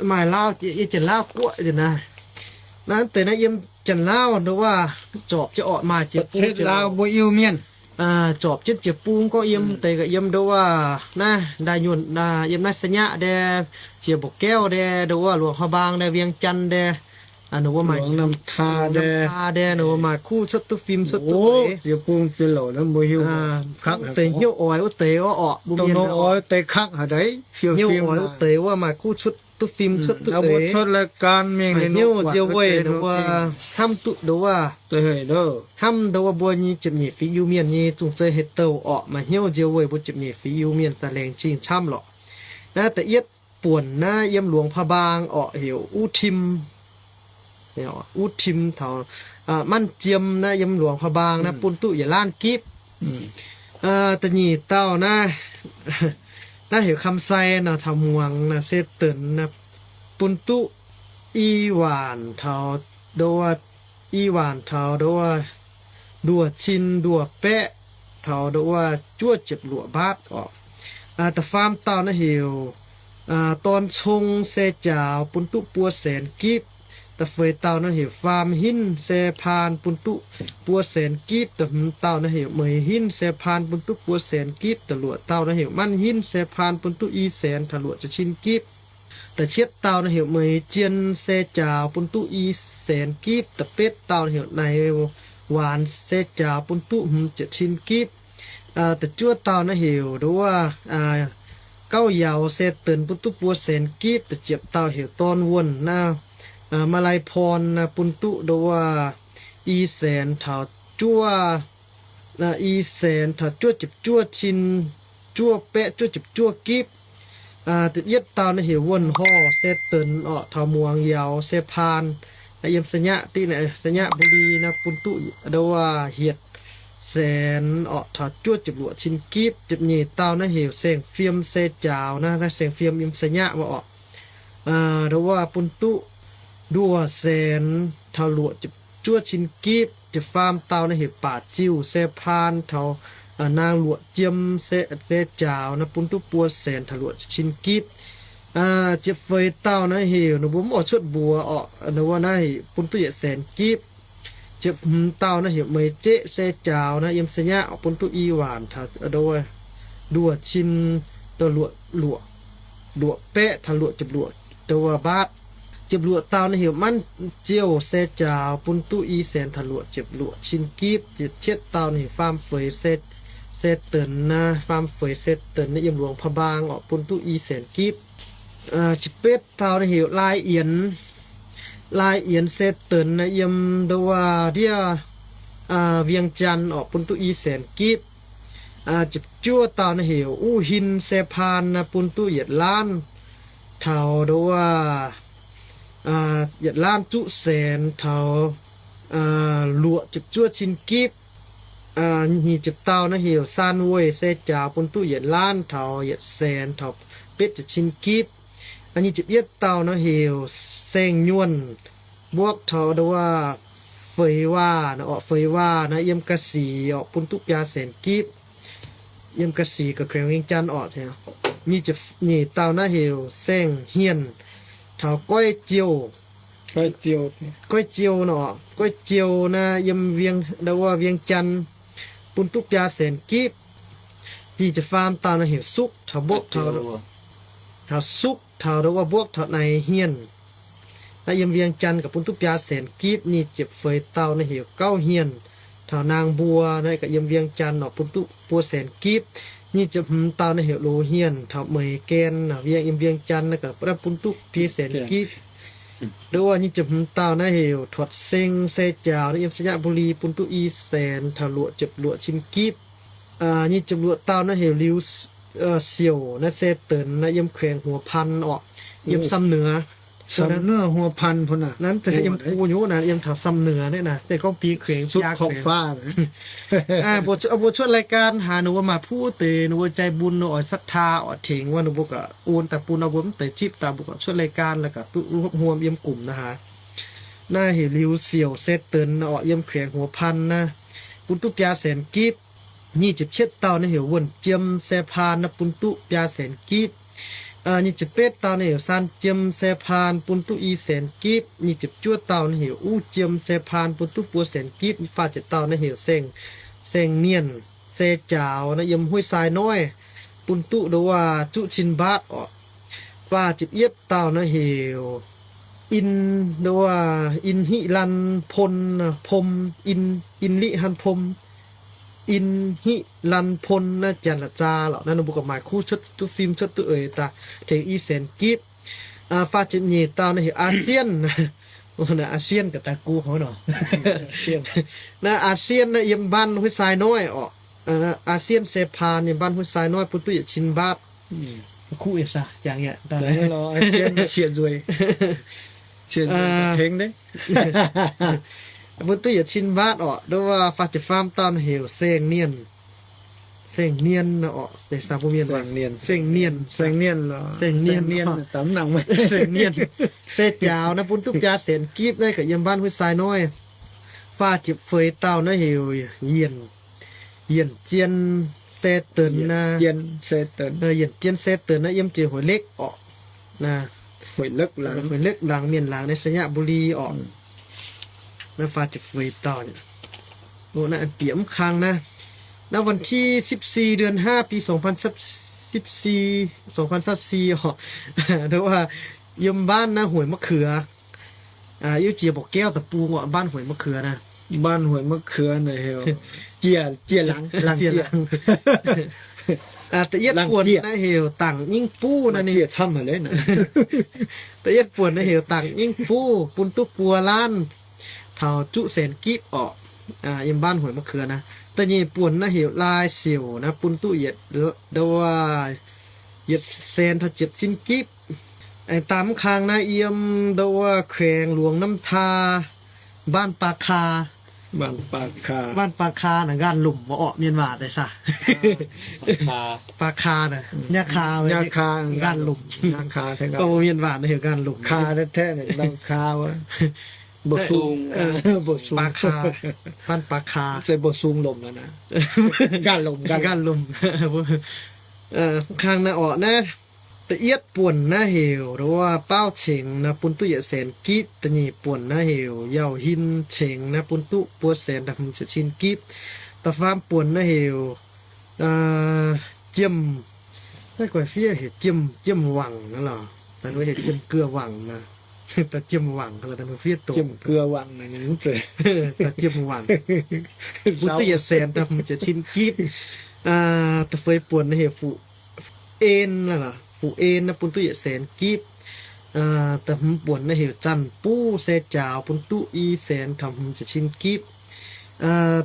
maaih Lauv, yie Janx-Lauv Guoqv nzengc naaiv. Naaiv deix naaiv yiem Janx-Lauv ndau wuov zorpc jienv orqc, maaih ziex bung, Iu-Mienh zorpc jienv ziex bung gorngv yiem deix, yiem ndau wuov naaiv Ndaaih Nyuonh, yiem naaiv Sa'nyaqv ndie, Ziex Mba'gauv ndie, ndau wuov Luangh Prabang ndie, Vieng Jaan ndie, ndau wuov maaih Taa ndie, ndau wuov maaih kuv cuotv duqv fim cuotv duqv eix. Deix hnyouv oix wuov deix wuov orqc, mbuo mienh oix deix kangv haaix deix, hnyouv oix wuov deix wuov maaih kuv cuotv duqv fim cuotv duqv eix. Hnyouv nzie weih ndau wuov, hnamv duqv ndau wuov, hnamv ndau wuov mbuo nyei ziepc nyeic fingx Iu-Mienh nyei zungh zei hei douh orqc. Maaih hnyouv nzie weih mbuo ziepc nyeic fingx Iu-Mienh daaih laengz zingh camv lorqc. Naaiv da'yietv buonc naaiv yiem Luangh Prabang orqc, heuc Uv Tim. Uv Tim taux Manv Jiem naaiv yiem Luangh Prabang naaiv bun duqv yietc laanh gipv. Da'nyeic dauh naaiv, naaiv heuc Kamsai nor, taux muangx naaiv se denx naaiv, bun duqv i waanc taux ndau wuov, i waanc taux ndau wuov nduoh cin nduoh baeqv taux ndau wuov juov ziepc luoqc mbaatv orqc. Da'faam dauh naaiv heuc Dorn Cong, se jaaux bun duqv buo saenx gipv. Da'feix dauh naaiv heuc Faam Hinv, se paan bun duqv buo saenx gipv. Da'hmz dauh naaiv heuc Meix Hinv, se paan bun duqv buo saenx gipv. Da'luoqc dauh naaiv heuc Manv Hinv, se paan bun duqv i saenx taux luoqc ziepc cin gipv. Da'cietv dauh naaiv heuc Meix Jien, se jaaux bun duqv i saenx gipv. Da'betv dauh naaiv heuc Naix Waanx, se jaaux bun duqv hmz ziepc cin gipv. Da'juov dauh naaiv heuc ndau wuov Gauv Yauz, se denx bun duqv buo saenx gipv. Da'ziepc dauh heuc Dorn Wuonh naaiv, Maa Lai Porn naaiv bun duqv ndau wuov i saenx taux juov, i saenx taux juov ziepc juov cin juov baeqv juov ziepc juov gipv. Da'yietv dauh naaiv heuc Wuonh Horh, se denx orqc, taux muangx Yauz, se paan, yiem Sa'nyaqv diqv, Sa'nyaqv Mbuli naaiv bun duqv ndau wuov hietc saenx orqc, taux juov ziepc luoqc cin gipv. Ziepc nyeic dauh naaiv heuc Saeng Fiem, se jaaux naaiv, naaiv Saeng Fiem yiem Sa'nyaqv wuov orqc, ndau wuov bun duqv nduoh saenx taux luoqc ziepc juov cin gipv. Ziepc faam dauh naaiv heuc Baac Ziuh, se paan taux naang luoqc jiem, se jaaux naaiv bun duqv buo saenx taux luoqc cin gipv. Ziepc feix dauh naaiv heuc, ninh mbuo mv oix cuotv mbuox orqc, ninh mbuo naaiv bun duqv yietc saenx gipv. Ziepc hmz dauh naaiv heuc Meix Zeqv, se jaaux naaiv yiem Sa'nyaqv bun duqv i waanc taux nduoh cin, luoqc, luoqc baeqv taux luoqc ziepc luoqc, ndau wuov mbaatv. Ziepc luoqc dauh naaiv heuc Manv Ziouh, se jaaux bun duqv i saenx taux luoqc ziepc luoqc cin gipv. Ziepc cietv dauh naaiv heuc Faam Feix, se denx naaiv, Faam Feix se denx naaiv yiem Luangh Prabang orqc, bun duqv i saenx gipv. Ziepc betv dauh naaiv heuc Lai Yienx, Lai Yienx se denx naaiv yiem ndau wuov ndiev Vieng Jaan orqc, bun duqv i saenx gipv. Ziepc juov dauh naaiv heuc Uv Hin, se paan naaiv bun duqv yietc laanv taux ndau wuov yietc laanv zuqv saenx taux luoqc ziepc juov cin gipv. Nyic ziepc dauh naaiv heuc Saan Weih, se jaaux bun duqv yietc laanv taux yietc saenx taux betv ziepc cin gipv. Nyic ziepc yietv dauh naaiv heuc Saeng Nyuonh, mbuoqv taux ndau wuov Feix Waac orqc, Feix Waac naaiv yiem Ga'sic orqc, bun duqv biaa saenx gipv. Yiem Ga'sic, Ga'kuengx, Vieng Jaan orqc. Nyic ziepc nyeic dauh naaiv heuc Saeng Hienh taux Goiv Ziou, Goiv Ziou nor, Goiv Ziou naaiv yiem ndau wuov Vieng Jaan, bun duqv biaa saenx gipv. Nyic ziepc faam dauh naaiv heuc Sukv taux mbuoqv taux, taux Sukv taux ndau wuov mbuoqv taux Naix Hienh, naaiv yiem Vieng Jaan gauh bun duqv biaa saenx gipv. Nyic ziepc feix dauh naaiv heuc Gauv Hienh taux Naang Mbuo, naaiv gauh yiem Vieng Jaan orqc, bun duqv buo saenx gipv. Nyic ziepc hmz dauh naaiv heuc Loz Hienh taux Meix Gaen, yiem Vieng Jaan naaiv gauh bun duqv biaa saenx gipv. Ndau wuov nyic ziepc hmz dauh naaiv heuc Tuotc Seng, se jaaux naaiv yiem Sainyabuli, bun duqv i saenx taux luoqc ziepc luoqc cin gipv. Nyic ziepc luoqc dauh naaiv heuc Liuz Siouc, naaiv se denx naaiv yiem แขวงหัวพัน orqc, yiem Samv Nduov. Samv Nor Huo Pan bun naaiv, yiem gu nyei naaiv, yiem taux Samv Nor naaiv naaiv, deix gorngv Bie Kuengx, Biaa Kuengx. Mbuo cuotv รายการ haaix, ninh mbuo maaih puv deix, ninh mbuo ใจบุญ oix ศรัทธา oix tengx wuov, ninh mbuo gaax on daaih bun mbuo mv deix zipv daaih, mbuo gaax cuotv รายการ la'gaax duqv hmuangx yiem gomc naaiv haaix. Naaiv heuc Liuz Siouc Se Denx orqc, yiem Kuengx Huo Pan naaiv, bun duqv biaa saenx gipv. Nyic ziepc cietv dauh naaiv heuc Wuonh Jiem Se Paan naaiv, bun duqv biaa saenx gipv. Nyic ziepc betv dauh naaiv heuc Saan Jiem Se Paan, bun duqv i saenx gipv. Nyic ziepc juov dauh naaiv heuc Uv Jiem Se Paan, bun duqv buo saenx gipv. Faah ziepc dauh naaiv heuc Saeng, Saeng Nienh Se Jaaux naaiv, yiem Hueiv Sai Noiv, bun duqv nduov zuqv cin mbaatv orqc. Faah ziepc yietv dauh naaiv heuc In, nduov In Hiv Lan Pon, Pom, In, In Liv Han Pom, In Hiv Lan Pon naaiv, janx la'zaa lorqc. Naaiv ninh mbuo gaax maaih kuv cuotv duqv fim, cuotv duqv eix daaih, tengx i saenx gipv. Faah ziepc nyeic dauh naaiv heuc Aa Sienh. Aa Sienh ga'daaih gu hnangv nor. Naaiv Aa Sienh naaiv yiem บ้าน Hueiv Sai Noiv orqc. Aa Sienh Se Paan yiem บ้าน Hueiv Sai Noiv, bun duqv yietc cin mbaatv. Kuv ih saa jangx yaac Aa Sienh nzueic, tengx bun duqv yietc cin mbaatv orqc. Nduov faah ziepc faam dauh naaiv heuc Saeng Nienh. Saeng Nienh orqc, deix saa mbuo mienh, Saeng Nienh, Saeng Nienh, Saeng Nienh, Se Jaaux naaiv, bun duqv biaa saenx gipv naaiv, gaax yiem บ้าน Hueiv Sai Noiv. Faah ziepc feix dauh naaiv heuc Yienc, Yienc Zien Se Denx naaiv, Yienc Zien Se Denx naaiv, yiem jiex Hueix Lekv orqc. Hueix Lekv laangz, Mienh laangz naaiv, ไชยบุรี orqc. Naaiv faah ziepc feix dauh. Naaiv bieqc mv kang naaiv. Naaiv วันที่สิบสี่ เดือนห้า ปีสองพันสิบสี่ orqc. Nduov yiem บ้าน naaiv Hueix Ma'kuox. Yiuv jiex Mborqv Gaeqv deic-bung orqc, บ้าน Hueix Ma'kuox naaiv. บ้าน Hueix Ma'kuox naaiv heuc Jiex, Jiex Laangz, Jiex Laangz. Da'yietv buonc naaiv heuc Dangc Nyingv Buv naaiv. Da'yietv buonc naaiv heuc Dangc Nyingv Buv, bun duqv buo laanv taux juqv saenx gipv orqc. Yiem บ้าน Hueix Ma'kuox naaiv. Da'nyeic buonc naaiv heuc Lai Siouc naaiv, bun duqv yietc, nduov yietc saenx taux ziepc cin gipv. Aengx daam mv kang naaiv yiem nduov แขวงหลวงน้ำทา บ้านปาคา. บ้านปาคา naaiv บ้านปาคา naaiv บ้านหล่ม orqc, mienh waac deix saa. ปาคา naaiv, หญ้าคา หญ้าคา บ้านหล่ม. Mienh waac naaiv heuc บ้านหล่ม. คาแท้ๆ naaiv บ้านคา wuov. ปาคา บ้านปาคา se mbuo sung lomc naaiv, บ้านหล่ม, บ้านหล่ม. Kang naaiv orqc naaiv, da'yietv buonc naaiv heuc nduov 包成 naaiv, bun duqv yietc saenx gipv. Da'nyeic buonc naaiv heuc Yauh Hin Cengx naaiv, bun duqv buo saenx da'hmz ziepc cin gipv. Da'faam buonc naaiv heuc Jiem, naaiv guaix fiev heuc Jiem, Jiem Wangc naaiv lorqc. Da'hmz heuc Jiem Guoqv Wangc naaiv. Da'jiem wangc, Jiem Guoqv Wangc, Da'jiem Wangc, bun duqv yietc saenx da'hmz ziepc cin gipv. Da'feix buonc naaiv heuc Fuqv En, Fuqv En naaiv, bun duqv yietc saenx gipv. Da'hmz buonc naaiv heuc Zanc Buv Se Jaaux, bun duqv i saenx taux hmz ziepc cin gipv.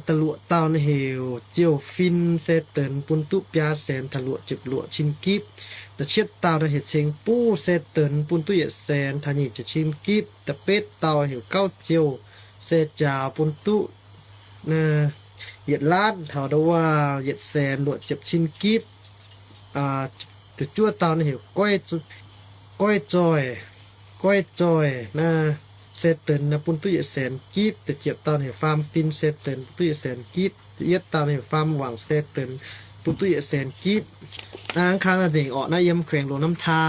Da'luoqc dauh naaiv heuc Jiouv Fin Se Denx, bun duqv biaa saenx taux luoqc ziepc luoqc cin gipv. Da'cietv dauh naaiv heuc Ceng Buv Se Denx, bun duqv yietc saenx taux nyic ziepc cin gipv. Da'betv dauh heuc Gauv Ziouv Se Jaaux, bun duqv yietc laanv taux nduov yietc saenx luoqc ziepc cin gipv. Da'juov dauh naaiv heuc Goiv Zoih, Goiv Zoih naaiv, Se Denx naaiv, bun duqv yietc saenx gipv. Da'ziepc dauh naaiv heuc Faam Fin Se Denx, bun duqv yietc saenx gipv. Da'yietv dauh naaiv heuc Faam Wangc Se Denx, bun duqv yietc saenx gipv. Naaiv kang naaiv nzengc orqc, naaiv yiem แขวงหลวงน้ำทา,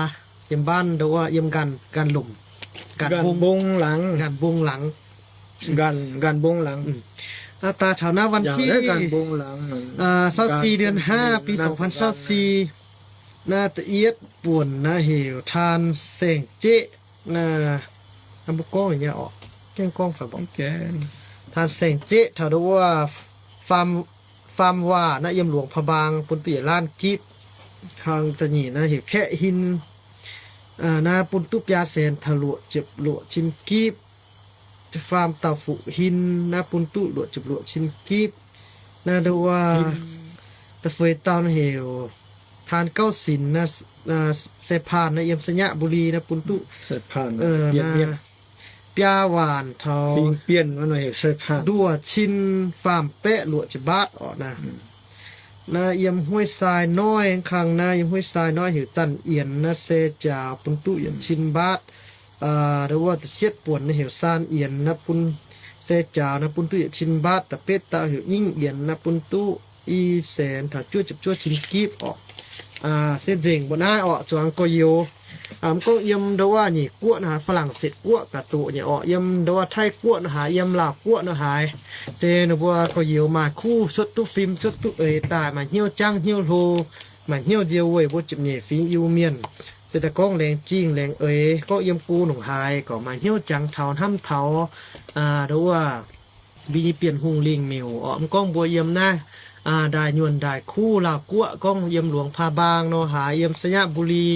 yiem บ้าน nduov, yiem Nqaanh, Nqaanh Lomc, Nqaanh Mbong Laangz, Nqaanh Mbong Laangz. Daaih taux naaiv วันที่ ซาวสี่ เดือนห้า ปีสองพันซาวสี่ naaiv da'yietv buonc naaiv heuc Taan Saeng Jeqv. Naaiv mbuo gorngv nyei orqc, gaengh gorngv fai mborqv. Taan Saeng Jeqv taux nduov wuov Faam Waac naaiv, yiem Luangh Pa'mbaang, bun duqv yietc laanh gipv. Kang da'nyeic naaiv heuc Kaeqv Hin naaiv, bun duqv biaa saenx taux luoqc ziepc luoqc cin gipv. Faam dauh Fuqv Hin naaiv, bun duqv luoqc ziepc luoqc cin gipv. Naaiv nduov wuov da'feix dauh naaiv heuc Taan Gauv Sinx naaiv, Sai Paan naaiv yiem Sainyabuli naaiv bun duqv biaa waanc taux nduoh cin faam baeqv luoqc ziepc mbaatv orqc naaiv. Naaiv yiem Huaiv Sai Noix kangv naaiv, yiem Huaiv Sai Noix heuc Zanc Yienx naaiv se njaaux bun duqv yietc cin mbaatv. Aa, ndo wuov da'cietv buonc naaiv heuc Saan Yienx naaiv bun se njaaux naaiv bun duqv yietc cin mbaatv. Da'betv dauh heuc Nyingv Yienx naaiv bun duqv i saenx taux juov ziepc juov cin gipv orqc. Aa, se nzengc mbuo naaiv orqc, zuangx gorx-youz. Aa, mv gorngv yiem ndo wuov Nyic Guoqv nor haaix, Faa^lang^setc Guoqv ga'doqc nyei orqc, yiem ndo wuov Taiv Guoqv nor haaix, yiem Laauh Guoqv nor haaix, se ninh mbuo gorx-youz maaih kuv cuotv duqv fim cuotv duqv eix daaih, maaih hnyouv jangv hnyouv hlo, maaih hnyouv nzie weih mbuo ziepc nyeic fingx Iu-Mienh. Se daaih gorngv laengz zingh laengz eix, gorngv yiem go longc haaix gorngv maaih hnyouv jangx taux hnamv taux, aa, ndo wuov mbuo nyei Bienh Hungh lingh miuc orqc. Mv gorngv mbuo yiem naaiv, aa, ndaaih nyuonh ndaaih kuv Laauh Guoqv, gorngv yiem Luangx Paa Mbaang nor haaix, yiem Sainyabuli,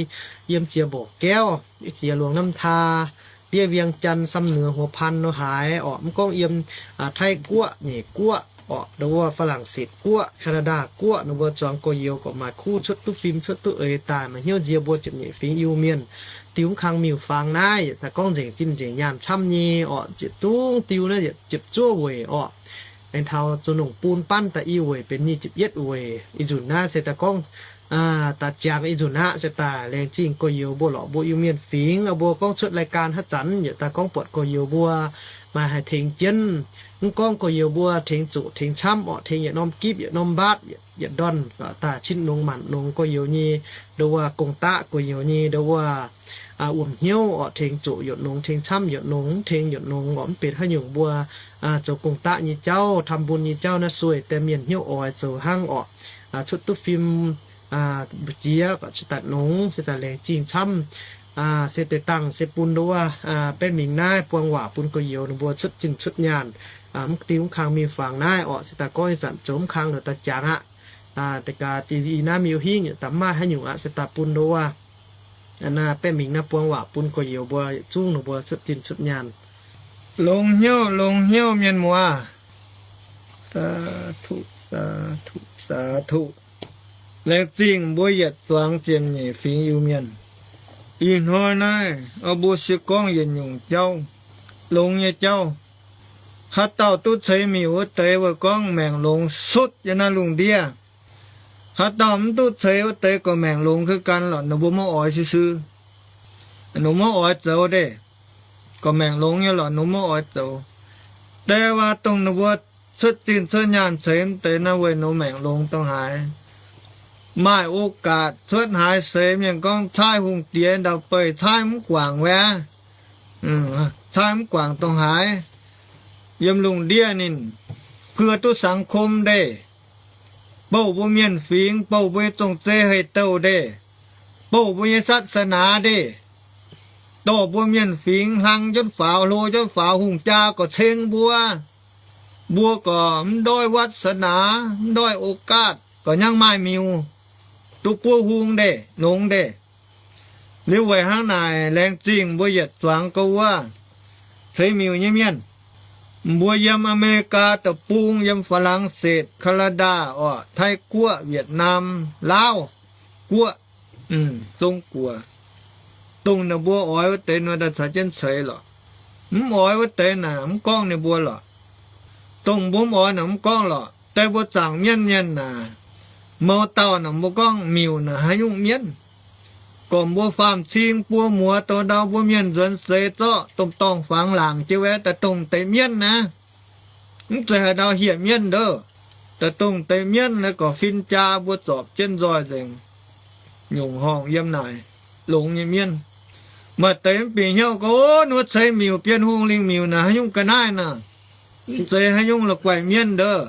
yiem ziex mborqc gaev, ziex Luangx Namv Taa, ndiev Vieng Jaan, Samv Nuoz, Huo Pan nor haaix orqc. Mv gorngv yiem, aa, Taiv Guoqv, Nyic Guoqv orqc, ndo wuov Faa^lang^setc Guoqv, Kaa^naa^ndaa Guoqv, ninh mbuo zuangx gorx-youz gorqv maaih kuv cuotv duqv fim cuotv duqv eix daaih, maaih hnyouv nzie mbuo ziepc nyeic fingx Iu-Mienh. Diuh mv kang miuc-fangx naaiv yietc daaih gorngv nzengc zinh nzengc nyaanh camv nyei orqc. Ziepc zungv diuh naaiv yietc ziepc zuov weic orqc. Aengx taux zoux nongc bun banv daaih i weic benx nyic ziepc yietv weic. Ih nzunc naaiv se daaih gorngv, aa, daaih jangx ih nzunc aqv. Se daaih laengz zingh gorx-youz mbuo lorqc, mbuo Iu-Mienh fingx, aa, mbuo gorngv cuotv รายการ haaix zanc yietc daaih gorngv buatc gorx-youz mbuo maaih haih tengx jienv. Mv gorngv gorx-youz mbuo tengx zoqc tengx camv orqc, tengx yietc norm gipv yietc norm mbaatv yietc ndorn daaih cin nongx maanc nongx gorx-youz nyei, ndo wuov gong-daqv gorx-youz nyei, ndo wuov, aa, wuom hnyouv orqc, tengx zoqc yietc nongx, tengx camv yietc nongx, mv tengx yietc nongx orqc, mv benx haaix nyungc mbuo, aa, zoux gong-daqv nyei jauv, ทำบุญ nyei jauv naaiv sueih deix mienh hnyouv oix zoux hnangv orqc. Aa, cuotv duqv fim, aa, mbu'ziex baac se daaih nongx, se daaih laengz zingh camv. Aa, se deix dangh se bun ndo wuov, aa, baeqv mingh naaiv buang waac bun gorx-youz ninh mbuo cuotv zinh cuotv nyaanh. Aa, mv diuh mv kang miuc-fangx naaiv orqc, se daaih gorngv ih zanc zoux mv kang lorqc daaih jangx aqv. Aa, deix gaax i naaiv miuc hingv yietc daaih mv maaih haaix nyungc aqv, se daaih bun ndo wuov, aa, naaiv baeqv mingh naaiv buang waac bun gorx-youz mbuo yietc zungv ninh mbuo cuotv zinh cuotv nyaanh. Longx hnyouv, longx hnyouv mienh muoz. Laengz zingh mbuo yietc zuangx ziepc nyeic fingx Iu-Mienh. Ih hnoi naaiv, aa, mbuo se gorngv yietc nyungc jauv, longx nyei jauv. Haaix dauh duqv ceix miuc wuov deix, weic gorngv maengc longx sutv yiem naaiv lungh ndiev. Haaix dauh mv duqv ceix wuov deix, gorqv maengc longx keuv gan lorqc, ninh mbuo maiv oix siu siu. Ninh mbuo maiv oix zoux deix, gorqv maengc longx nyei lorqc, ninh mbuo maiv oix zoux. Deix waac dongh ninh mbuo cuotv zinh cuotv nyaanh ceix wuov deix naaiv, weic ninh mbuo maengc longx dongh haaix. Maaih โอกาส cuotv haaix seix mienh gorngv caaiv hungh diex ndau-beih caaiv mv guangc wuov, caaiv mv guangc dongh haaix. Yiem lungh ndiev ninh เพื่อ duqv สังคม deix, bouh mbuo mienh fingx, bouh mbuo nyei zong-zei hei-douh deix, bouh mbuo nyei ศาสนา deix, dorh mbuo mienh fingx hlang jienv faaux, hlo jienv faaux, hungh jaa gorqv ceng mbuo. Mbuo gorqv mv ndoih วาสนา, mv ndoih โอกาส, gorqv hnyangx maaih miuc duqv buov hung deix, longx deix. Liuz weic hnangv naaic, laengz zingh mbuo yietc zuangx gouv wuov ceix miuc nyei mienh. Mbuo yiem อเมริกา deic-bung, yiem ฝรั่งเศส, แคนาดา orqc, Taiv Guoqv, Việt Nam, Laauv Guoqv, Zong Guoqv, dongh ninh mbuo oix wuov deix nor daaih caux jienv ceix lorqc. Mv oix wuov deix naaic mv gorngv ninh mbuo lorqc. Dongh mbuo mv oix naaic mv gorngv lorqc. Deix mbuo zaangc mienv mienh naaic, mouz dauh naaic mbuo gorngv miuc naaic haaix nyungc mienv. Gorqv mbuo faam-cing buo muoz douz ndau mbuo mienh nzuonx seix zorqv domh dorngh fangx laangc jienv wuov daaih dongh deix mienv naaic. Mv zeiz haaix ndau hieh mienv ndouv. Daaih dongh deix mienv naaic gorqv fin-jaa mbuo zorpc jienv nzoih nzengc. Nyungc horngh yiem naaic longx nyei mienv. Maaih deix mv bieqc hnyouv gorngv, ov, ninh mbuo ceix miuc, Bienh Hungh lingh miuc naaic haaix nyungc ga'naaiv naaic. Mv zeiz haaix nyungc la'guaih mienv ndouv.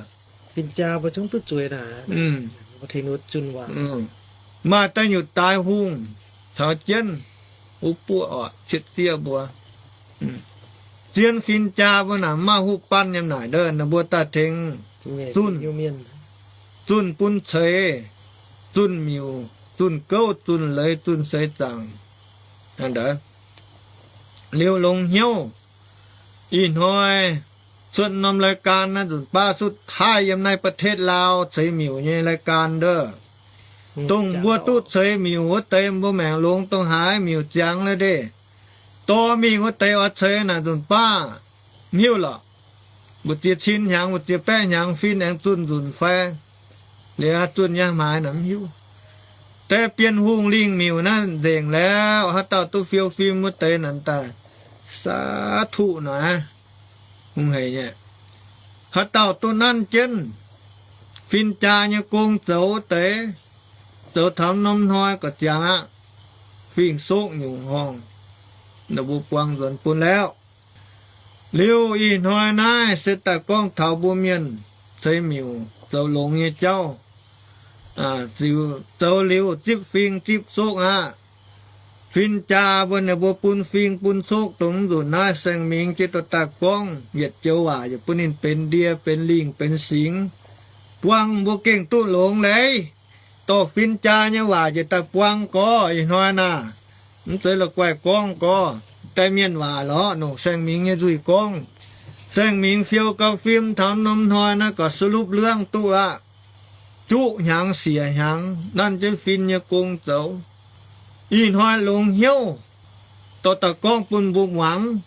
Fin-jaa mbuo zungv duqv zueiz naaic. Maaih daaih nyutc daaix hungh caux jienv wuov buoqv orqc, cietv zieqv mbuo. Zien fin-jaa mbuo naaic maaih huv baan yiem naaic ndouv, ninh mbuo daaih tengx zunh, zunh bun ceix, zunh miuc, zunh gouv, zunh leiz, zunh seix zaangc. Liuz longx hnyouv, ih hnoi cuotv norm รายการ naaiv nzunc baav สุดท้าย yiem naaiv ประเทศลาว ceix miuc nyei รายการ ndouv. Dongh mbuo duqv ceix miuc wuov deix mbuo maengc longx dongh haaix miuc ziangx la'deix, dorh mingh wuov deix oix ceix naaic nzunc baav, mv hiuv lorqc. Mbu'ziex cin hnyangx, mbu'ziex baeqv hnyangx fin aengx zunh nzunc fai liuz zunh nyei hmaaiz naaic mv hiuv. Deix Bienh Hungh lingh miuc naaiv nzengc liuz, haaix dauh duqv fiou fim wuov deix naaic daaih, saa tuqv naaic, hungh hec nyei. Haaix dauh duqv nanv jienv fin-jaa nyei gong zoux wuov deix, zoux taux norm hnoi gauh ziangx aqv, fingx-sokv nyungc horngh, ninh mbuo buang nzuonx bun laauv. Liuz ih hnoi naaiv se daaih gorngv taux mbuo mienh ceix miuc zoux longx nyei jauv. Zoux liuz zipv fing zipv sokv aqv. Fin-jaa mbuo, ninh mbuo bun fing bun sokv dongh nzunc naaiv Saeng Mingx jiex dorh daaih gorngv yietc joux waac yaac bun ninh benx ndie benx lingh benx singx, buangh mbuo gengh duqv longx leiz. Dorh fin-jaa nyei waac jiex daaih buang gorx ih hnoi naaic, mv zeiz la'guaih gorngv gorx daaih mienh waac lorqc, nongc Saeng Mingx nyei nzuih gorngv. Saeng Mingx fiou gau fim taux norm hnoi naaiv gauh สรุป เรื่อง duqv aqv. Juqv hnyangx siec hnyangx nanv jienv fin nyei gong zoux. Ih hnoi longx hnyouv, dorh daaih gorngv bun mbuo muangx.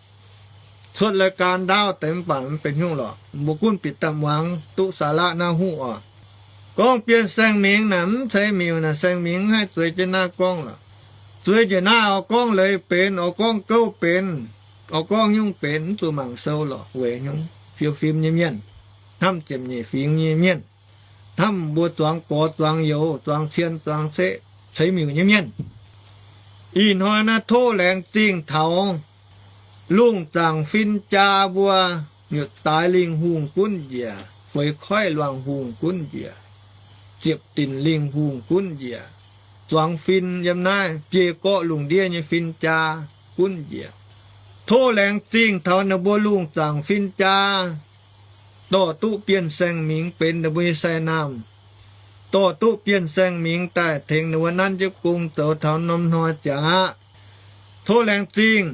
Cuotv รายการ ndaauv deix mv baac mv benx hnyouv lorqc, mbuo gunv bieqc daaih muangx duqv สาระ naaiv huv oc. Gorngv Bienh Saeng Mingx naaic mv ceix miuc naaic, Saeng Mingx mv haih zueiz jienv naaiv gorngv lorqc. Zueiz njiec naaiv oix gorngv leiz benx, oix gorngv gouv benx, oix gorngv nyungc benx, mv zuqc mangc sou lorqc, weic nyungc fiou fim nyei mienh, hnamv ziepc nyeic fingx nyei mienh, hnamv mbuo zuangx gorx zuangx youz, zuangx cien zuangx ceqv, ceix miuc nyei mienh. Ih hnoi naaiv tov laengz zingh taux lungh zaangc fin-jaa mbuo, nyutc daaix lingh hungh gunv njiec, feix koiv luangh hungh gunv njiec, ziepc dinc lingh hungh gunv njiec, zuangx fin yiem naaiv biei gorqv lungh ndiev nyei fin-jaa gunv njiec. Tov laengz zingh taux ninh mbuo lungh zaangc fin-jaa, dorh duqv Bienh Saeng Mingx benx ninh mbuo nyei sai naamh, dorh duqv Bienh Saeng Mingx daaih tengx ninh mbuo nanv jienv gong zoux taux norm hnoi ziangx aqv. Tov laengz zingh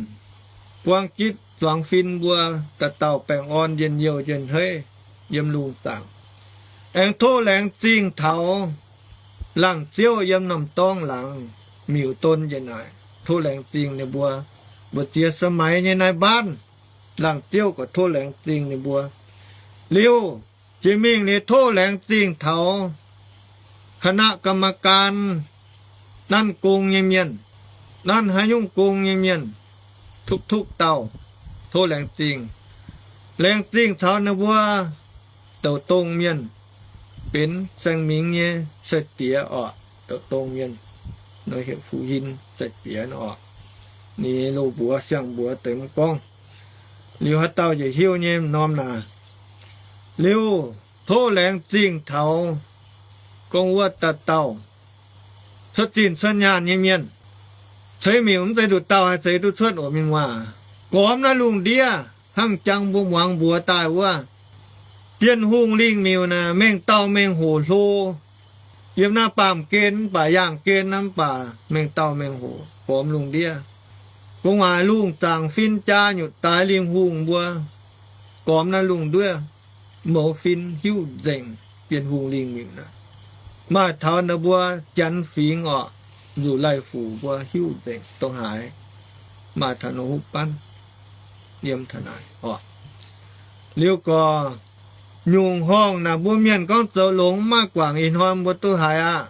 buang gitv zuangx fin mbuo dauh dauh baengh orn njien-youh njien-heiv yiem lungh zaangc. Aengx tov laengz zingh taux laangz ziouv yiem norm dorngx laangz miuc don njiec naaic, tov laengz zingh ninh mbuo. Mbu'ziex สมัย nyei naaiv mbaanv, laangz ziouv gorqv tov laengz zingh ninh mbuo. Liuz, jiex mingh liuz tov laengz zingh taux คณะกรรมการ nanv gong nyei mienh, nanv haaix nyungc gong nyei mienh, duqv duqv dauh, tov laengz zingh. Laengz zingh taux ninh mbuo douc dongh mienh, benx Saeng Mingx nyei sai-diex oc, douc dongh mienh, nor heuc Fu Hin sai-diex oc. Ninh nyei loz-mbuox siang-mbuox deix mv gorngv. Liuz haaix dauh njiec hiuv nyei m'normh naaic. Liuz, tov laengz zingh taux gorngv wuov dauh dauh cuotv zinh cuotv nyaanh nyei mienh. Ceix miuc mv zeiz nduqc dauh haih ceix duqv cuotv oc mienh waac. Gormx naaiv lungh ndiev hnangv jangx mbuo muangx mbuox daaih wuov, Bienh Hungh lingh miuc naaic mengh dauh mengh hoc hlo. Yiem naaiv baamh gen mv baac yaangh gen naaiv mv baac mengh dauh mengh hoc gormx lungh ndiev. Gu'nguaaic lungh zaangc fin-jaa nyutc daaix lingh hungh mbuo gormx naaiv lungh ndiev, mouz fin hiuv nzengc Bienh Hungh lingh miuc naaic. Maaih taux ninh mbuo Janx fingx oc, nzuqc Laih Fuc mbuo hiuv nzengc dongh haaix. Maaih taux nor huv banv yiem taux naaic oc. Liuz gorx, nyungc horngh naaic mbuo mienh gorngv zoux longx maiv guangc ih hnoi mbuo duqv haiz aqv.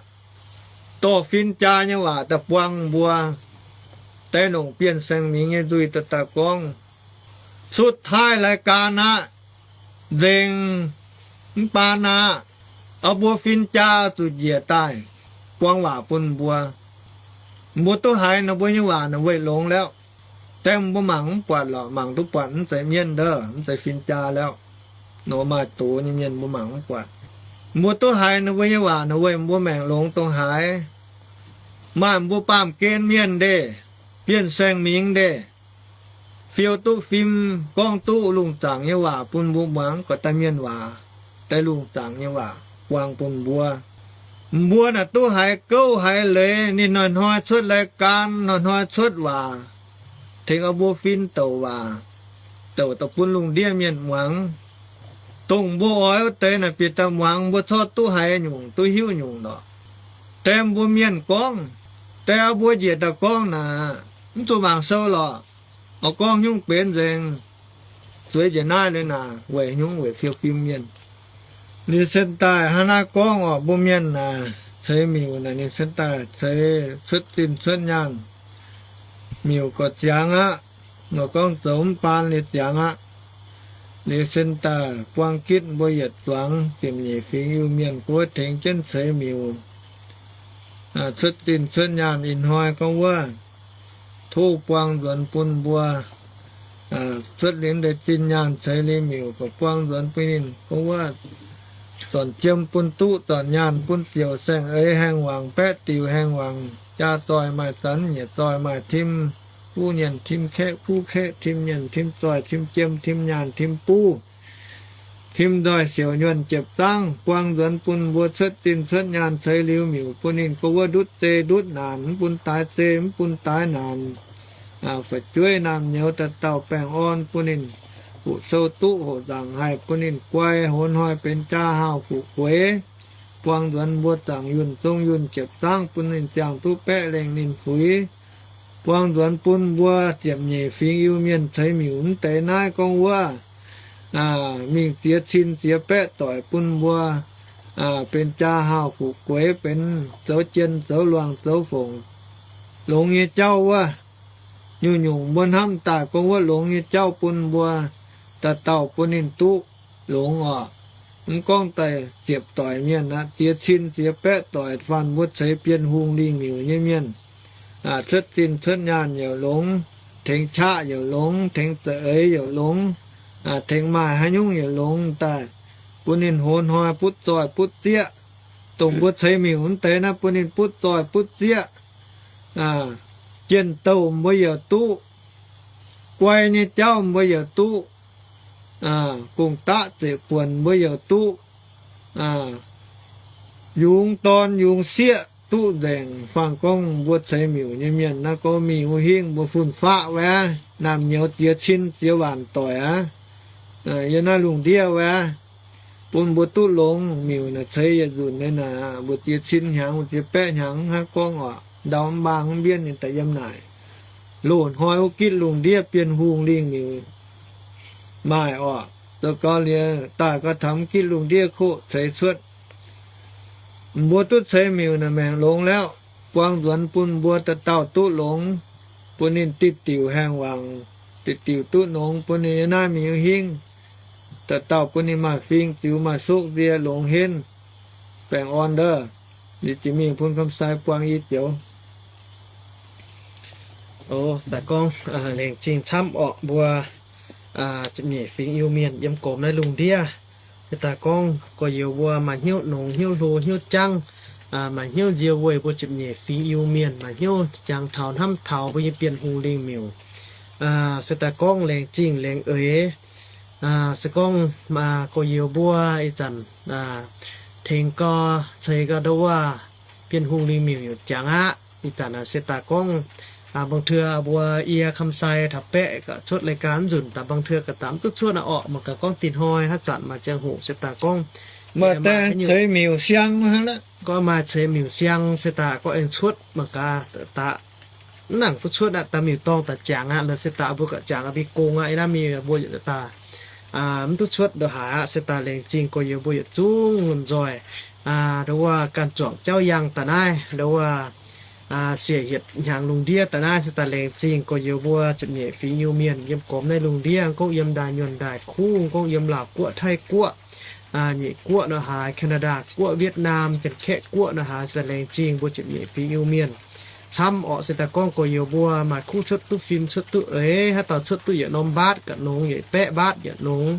Dorh fin-jaa nyei waac daaih buang mbuo, deix longc Bienh Saeng Mingx nyei nzuih daaih daaih gorngv. สุดท้ายรายการ aqv, nzengc mv baan aqv. Oix mbuo fin-jaa zuqc njiec daaih buang waac bun mbuo. Mbuo duqv haiz ninh mbuo nyei waac naaic weih longx lauh. Dengh mbuo mangc mv buatc lorqc, mangc duqv buatc mv zeiz mienv ndov, mv zeiz fin-jaa lauh. Nor maaih doz nyei mienh mbuo mangc mv buatc. Mbuo duqv haiz ninh mbuo nyei waac naaic weih mbuo maengc longx dongh haaix. Maaih mbuo baamh gen mienh ndeic, Bienh Saeng Mingx ndeic, fiou duqv fim, gorngv duqv lungh zaangc nyei waac bun mbuo muangx, gorqv daaih mienh waac, daaih lungh zaangc nyei waac buang bun mbuo. Mbuo naaic duqv haiz gouv haiz leiz, ninh hnoi-hnoi cuotv รายการ, hnoi-hnoi cuotv waac, tengx oix mbuo fin douc waac, douc daaih bun lungh ndiev mienh muangx. Dongh mbuo oix wuov deix naaic bieqc daaih muangx, mbuo corc duqv haiz nyungc, duqv hiuv nyungc lorqc. Deix mbuo mienh gorngv, deix mbuo njiec daaih gorngv naaic, mv zuqc mangc sou lorqc. Oix gorngv nyungc benx nzengc, zueiz njiec naaiv liuz naaic, weic nyungc weic fiou fim mienh. Ninh sen daaih hnangv naaiv gorngv oc, mbuo mienh naaic ceix miuc naaic, ninh sen daaih ceix cuotv zinh cuotv nyaanh, miuc gorqv ziangx aqv. Nor gorngv zoux mv baan liuz ziangx aqv. Liuz sen daaih buang gitv mbuo yietc zuangx ziepc nyeic fingx Iu-Mienh gorngv wuov tengx jienv ceix miuc cuotv zinh cuotv nyaanh. Ih hnoi gorngv wuov tov buang nzuonx bun mbuo cuotv liuz deix zinh nyaanh ceix liuz miuc, buang nzuonx bun ninh gorngv wuov zornc jiem bun duqv, zornc nyaanh bun ziouc, saeng-eix haengh wangc, baeqv diuc haengh wangc, jaa zoih maaih zanc, nyiec zoih maaih tim, buv nyienh tim kaeqv, buv kaeqv tim nyienh, tim zoih, tim jiem, tim nyaanh, tim buv, tim nzoih siouc nyuonh jiepv zangv. Buang nzuonx bun mbuo cuotv zinh cuotv nyaanh ceix liuz miuc bun ninh gorngv wuov ndutv zei ndutv naanc, mv bun daaix zei mv bun daaix naanc, fu'jueiv naamh nyouz dauh dauh baengh orn bun ninh, fuqv sou duqv hoqc nzaangc haih bun ninh guai, hoz hnoi benx jaa haauh fuqv gueix. Buang nzuonx mbuo zaangc yunh zong yunh jiepv zangv bun ninh ziangh duqv baeqv lengh ninh fuix. Buang nzuonx bun mbuo ziepc nyeic fingx Iu-Mienh ceix miuc mv deix naaiv gorngv wuov mingh ziex cin ziex baeqv doic bun mbuo benx jaa haauh fuqv gueix, benx zoux jien zoux luangh zoux fongc longx nyei jauv wuov. Nyungc-nyungc mbuo hnamv daaih gorngv wuov longx nyei jauv bun mbuo dauh dauh bun ninh duqv longx oc. Mv gorngv daaih ziepc doic mienh aqv, ziex cin ziex baeqv doic faanh mbuo ceix Bienh Hungh lingh miuc nyei mienh, cuotv zinh cuotv nyaanh yaac longx, tengx qaqv yaac longx, tengx za'eix yaac longx, tengx maaih haaix nyungc yaac longx daaih, bun ninh hoz hnoi butv zoih butv zieqv. Dongh mbuo ceix miuc mv deix naaiv bun ninh butv zoih butv zieqv. Jien-douh mbuo yaac duqv, guai nyei jauv mbuo yaac duqv, gong-daqv zeqc buonc mbuo yaac duqv, yungz dorn yungz sieqv duqv nzengc. Faanh gorngv mbuo ceix miuc nyei mienh naaiv gorngv mingh wuov hingv mbuo fun-faqv wuov, naamh nyouz ziex cin ziex waanc doic aqv. Yiem naaiv lungh ndiev wuov, bun mbuo duqv longx. Miuc naaic ceix yietc nzunc nyei naaic, mbuo ziex cin hnyangx, mbuo ziex baeqv hnyangx hnangv gorngv oc, ndau mv mbaang mv mbienv ninh daaih yiem naaic. Loz-hnoi wuov gitv lungh ndiev Bienh Hungh lingh miuc maaih oc. Zoux gau liuz daaih gau taux gitv lungh ndiev koqv ceix cuotv. Mbuo duqv ceix miuc naaic maengc longx lauv. Buang nzuonx bun mbuo dauh dauh duqv longx, bun ninh diqc diuc haengh wangc, diqc diuc duqv nongx, bun ninh yiem naaiv mingh hingv, dauh dauh bun ninh maaih fing ziux maaih sukv nzie longx henv. Baengh orn ndov. Liuz jiex mingh bun Kamsai buang i joux. Daaih gorngv laengz zingh camv orqc mbuo ziepc nyeic fingx Iu-Mienh yiem gormx naaiv lungh ndiev. Se daaih gorngv gorx-youz mbuo maaih hnyouv nongx, hnyouv hlo, hnyouv jangv, maaih hnyouv nzie weih mbuo ziepc nyeic fingx Iu-Mienh, maaih hnyouv jangx taux hnamv taux mbuo nyei Bienh Hungh lingh miuc. Se daaih gorngv laengz zingh laengz eix. Se gorngv gorx-youz mbuo ih zanc tengx gau, ceix gau ndau wuov Bienh Hungh lingh miuc yaac jangx aqv. Ih zanc se daaih gorngv บางเทื่อ mbuo yie คำไซ taux baeqv gaax cuotv รายการ nzunc daaih, บางเทื่อ gaax daaih mv duqv cuotv aqv orqc. Mangc gaax gorngv dinh hnoi haaix zanc maaih ziangh hoc se daaih gorngv maaih ceix miuc siang, gorngv maaih ceix miuc siang se daaih gorngv aengx cuotv mangc gaax daaih. Mv nangc duqv cuotv aqv, daaih miuc dorngh daaih jangx aqv, se daaih mbuo gaax jangx aqv, mbuo gong aqv, ih naaiv mingh mbuo yietc daaih mv duqv cuotv ndongc haaix aqv. Se daaih laengz zingh gorx-youz mbuo yietc zungv lomh nzoih ndau wuov ganh zuangx jauv yangh daaih naaiv, ndau wuov siec hietc hnyangx lungh ndiev daaih naaiv. Se daaih laengz zingh gorx-youz mbuo ziepc nyeic fingx Iu-Mienh yiem gormx naaiv lungh ndiev, gorngv yiem ndaaih nyuonh ndaaih kuv, gorngv yiem Laauv Guoqv, Taiv Guoqv, Nyeic Guoqv nor haaix, Canada Guoqv, Vietnam, Janx-Kaeqv Guoqv nor haaix, se daaih laengz zingh mbuo ziepc nyeic fingx Iu-Mienh camv orqc. Se daaih gorngv gorx-youz mbuo maaih kuv cuotv duqv fim, cuotv duqv eix, haaix dauh cuotv duqv yietc norm mbaatv gaax nongx, yietc baeqv mbaatv yietc nongx,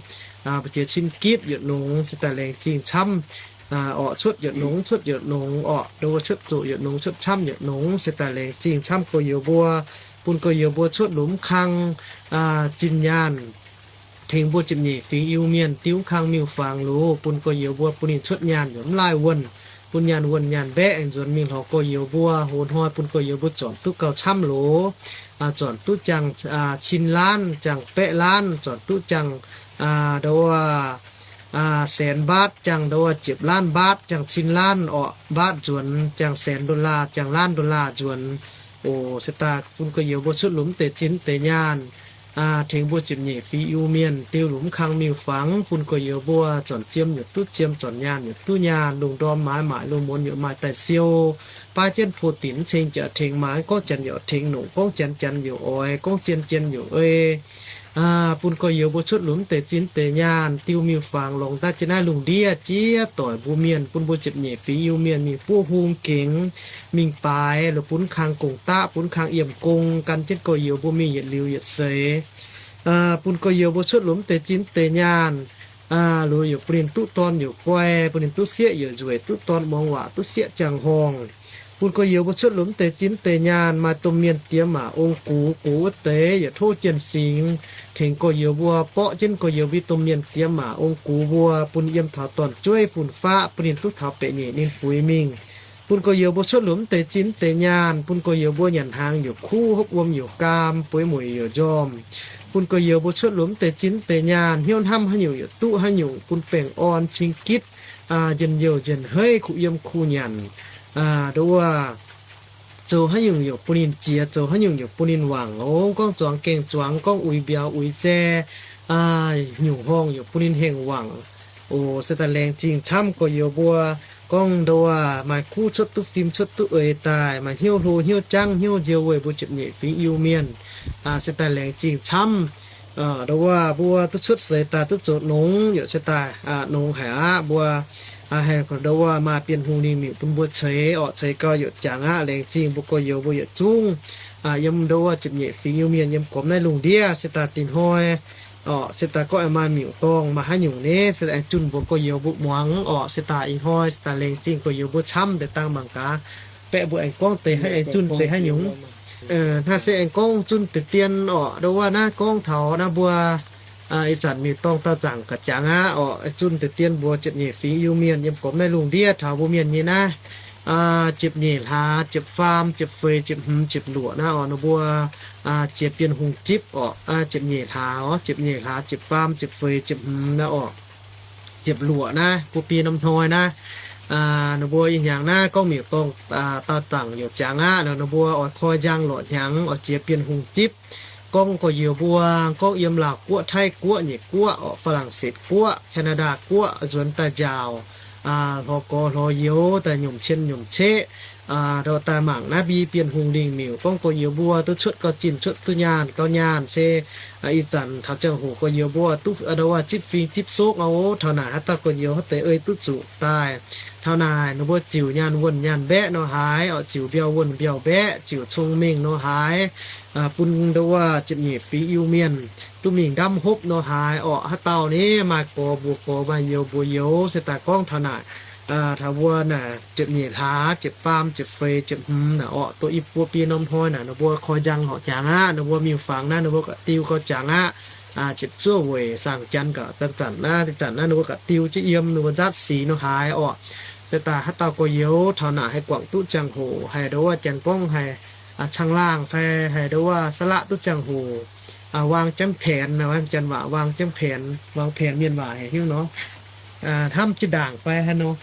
mbu'ziex cin gitv yietc nongx, se daaih laengz zingh camv orqc. Cuotv yietc nongx, cuotv yietc nongx orqc, ndau wuov cuotv zoqc yietc nongx, cuotv camv yietc nongx, se daaih laengz zingh camv gorx-youz mbuo, bun gorx-youz mbuo cuotv longx mv kang zinh nyaanh, tengx mbuo ziepc nyeic fingx Iu-Mienh diuv mv kang miuc-fangx loz, bun gorx-youz mbuo bun ninh cuotv nyaanh yaac mv laaih wuonh, bun nyaanh wuonh nyaanh mbaeqv nzuonx mingh lorz gorx-youz mbuo, hoz hnoi bun gorx-youz mbuo zornc duqv gauh camv loz, zornc duqv jangx cin laanv, jangx baeqv laanv, zornc duqv jangx ndau wuov saenx mbaatv, jangx ndau wuov ziepc laanv mbaatv, jangx cin laanv orqc, mbaatv nzuonx, jangx saenx dollar, jangx laanv dollar nzuonx. Oc, se daaih bun gorx-youz mbuo cuotv lomh deix zinh deix nyaanh, tengx mbuo ziepc nyeic fingx Iu-Mienh diu lomh kang miuc-fangx, bun gorx-youz mbuo zornc jiem yaac duqv jiem, zornc nyaanh yaac duqv nyaanh, lungh ndorm maaiz maaic, lungh muonz yaac maaih daaih siou, baav jienv po dinc ceng jaax tengx maaiz, gorngv janx yaac tengx nongc, gorngv janx janx yaac oix, gorngv jien jien yaac ei. Bun gorx-youz mbuo cuotv lomh deix zinh deix nyaanh diu miuc-fangx longc daaih jienv naaiv lungh ndiev jiex doic mbuo mienh, bun mbuo ziepc nyeic fingx Iu-Mienh mingh buov hung gengx, mingh baaix, lorz bun kang gong-daqv, bun kang yiem gong, gan jienv gorx-youz mbuo mingh yietc liuz yietc seix. Bun gorx-youz mbuo cuotv lomh deix zinh deix nyaanh, lorz yaac bun ninh duqv dorn yaac guai, bun ninh duqv sieqv yaac nzueic, duqv dorn muangx waac, duqv sieqv ziangh horngh. Bun gorx-youz mbuo cuotv lomh deix zinh deix nyaanh maaih domh mienh diex maac ong-gux, gux wuov deix yaac tov jien-singx tengx gorx-youz mbuo, borqv jienv gorx-youz mbuo domh mienh diex maac ong-gux mbuo, bun yiem taux dorn-jueiv fun-faqv, bun ninh duqv taux baeqc nyeic ninh fuix mingh. Bun gorx-youz mbuo cuotv lomh deix zinh deix nyaanh, bun gorx-youz mbuo nyanc hnaangx yaac kuv, hopv wuom yaac gaam, bueix mueic yaac njormh. Bun gorx-youz mbuo cuotv lomh deix zinh deix nyaanh, hnyouv hnamv haaix nyungc yaac duqv haaix nyungc, bun baengh orn cing-gitv, njien-youh njien-heiv, kuh yiem kuh nyanc, nduov, zoux haaix nyungc yaac bun ninh jiex, zoux haaix nyungc yaac bun ninh wangc. Ong gorngv zuangx gaengh zuangx, gorngv uix mbiauz uix zae, nyungc horngh yaac bun ninh hengh wangc. Oc, se daaih laengz zingh camv gorx-youz mbuo, gorngv nduov maaih kuv cuotv duqv fim cuotv duqv eix daaih, maaih hnyouv hlo hnyouv jangv hnyouv nziou weic mbuo ziepc nyeic fingx Iu-Mienh. Se daaih laengz zingh camv. Nduov mbuo duqv cuotv seix daaih duqv zoux nongx yaac se daaih nongx haic aqv. Mbuo haih nduov maaih Bienh Hungh lingh miuc bun mbuo ceix orqc, ceix gau yaac jangx aqv. Laengz zingh mbuo gorx-youz mbuo yietc zungv yiem nduov ziepc nyeic fingx Iu-Mienh yiem gormx naaiv lungh ndiev se daaih dinh hnoi orqc, se daaih gorngv maaih miuc-dorngh maaih haaix nyungc nyei se aengx zunh mbuox gorx-youz mbuo muangx orqc. Se daaih ih hnoi se daaih laengz zingh gorx-youz mbuo camv deix dangh mangc gaax, baeqv mbuo aengx gorngv deix haaix, aengx zunh deix haaix nyungc. Hnangv se aengx gorngv zunh deix dien orqc, nduov naaiv gorngv taux naaiv mbuo ih zanc miuc-dorngh dauh zaangc ga'jangx aqv orqc. Zunh deix dien mbuox ziepc nyeic fingx Iu-Mienh yiem gormx naaiv lungh ndiev taux mbuo mienh nyei naaiv ziepc nyeic hlaax, ziepc faam, ziepc feix, ziepc hmz, ziepc luoqc naaiv orqc, ninh mbuo jiex Bienh Hungh zipv orqc. Ziepc nyeic hlaax orqc, ziepc nyeic hlaax, ziepc faam, ziepc feix, ziepc hmz naaiv orqc, ziepc luoqc naaiv, buo biei norm hnoi naaiv, ninh mbuo ih hnyangx naaiv gorngv miuc-dorngh dauh zaangc youc jangx aqv. Ninh mbuo oix koi njang lorqc hnyangx oix jiex Bienh Hungh zipv. Gorngv gorx-youz mbuo gorngv yiem Laauh Guoqv, Taiv Guoqv, Nyiec Guoqv orqc, Faa^lang^setv Guoqv, Canada Guoqv nzuonx daaih njaaux, hlorx gorx hlorx youz daaih nyiemc cien nyiemc ceqv, ndau daaih mangc naaiv mbuo Bienh Hungh lingh miuc. Gorngv gorx-youz mbuo duqv cuotv gauh zinh cuotv duqv nyaanh gauh nyaanh se ih zanc taux ziangh hoc gorx-youz mbuo duqv ndau wuov zipv fing zipv sokv aqv. Taux naaic haaix dauh gorx-youz haaix deix ei duqv zuqc daaih, taux naaic ninh mbuo ziouc nyaanh wuonh nyaanh mbaeqv nor haaix orqc, ziouc mbiauh wuonh mbiauh mbaeqv, ziouc cong-mengh nor haaix, bun ndau wuov ziepc nyeic fingx Iu-Mienh duqv mingh ndamv hopv nor haaix orqc. Haaix dauh ni maaih gorx mbuox gorx, maaih youz mbuox youz, se daaih gorngv taux naaic, taux mbuo naaic ziepc nyeic hlaax, ziepc faam, ziepc feix, ziepc hmz naaic orqc, doqc i buo biei norm hnoi naaic ninh mbuo koi njang horqc jangx aqv. Ninh mbuo miuc-fangx naaiv ninh mbuo ga'diu gauh jangx aqv. Ziepc zuoqv weic saangc janx ga'dangh zanc naaiv, dangh zanc naaiv ninh mbuo ga'diu jienv yiem ninh mbuo nzaatv sic nor haaix orqc. Se daaih haaix dauh gorx-youz taux naaic haih guangc duqv ziangh hoc, haih ndau wuov janx gorngv haih caangh laangh fai haih ndau wuov saav laqv duqv ziangh hoc, วางแผน janx waac วางแผน, วางแผน mienh waac heuc hiuv nor, hnamv jienv ndaangc fai haaix nor,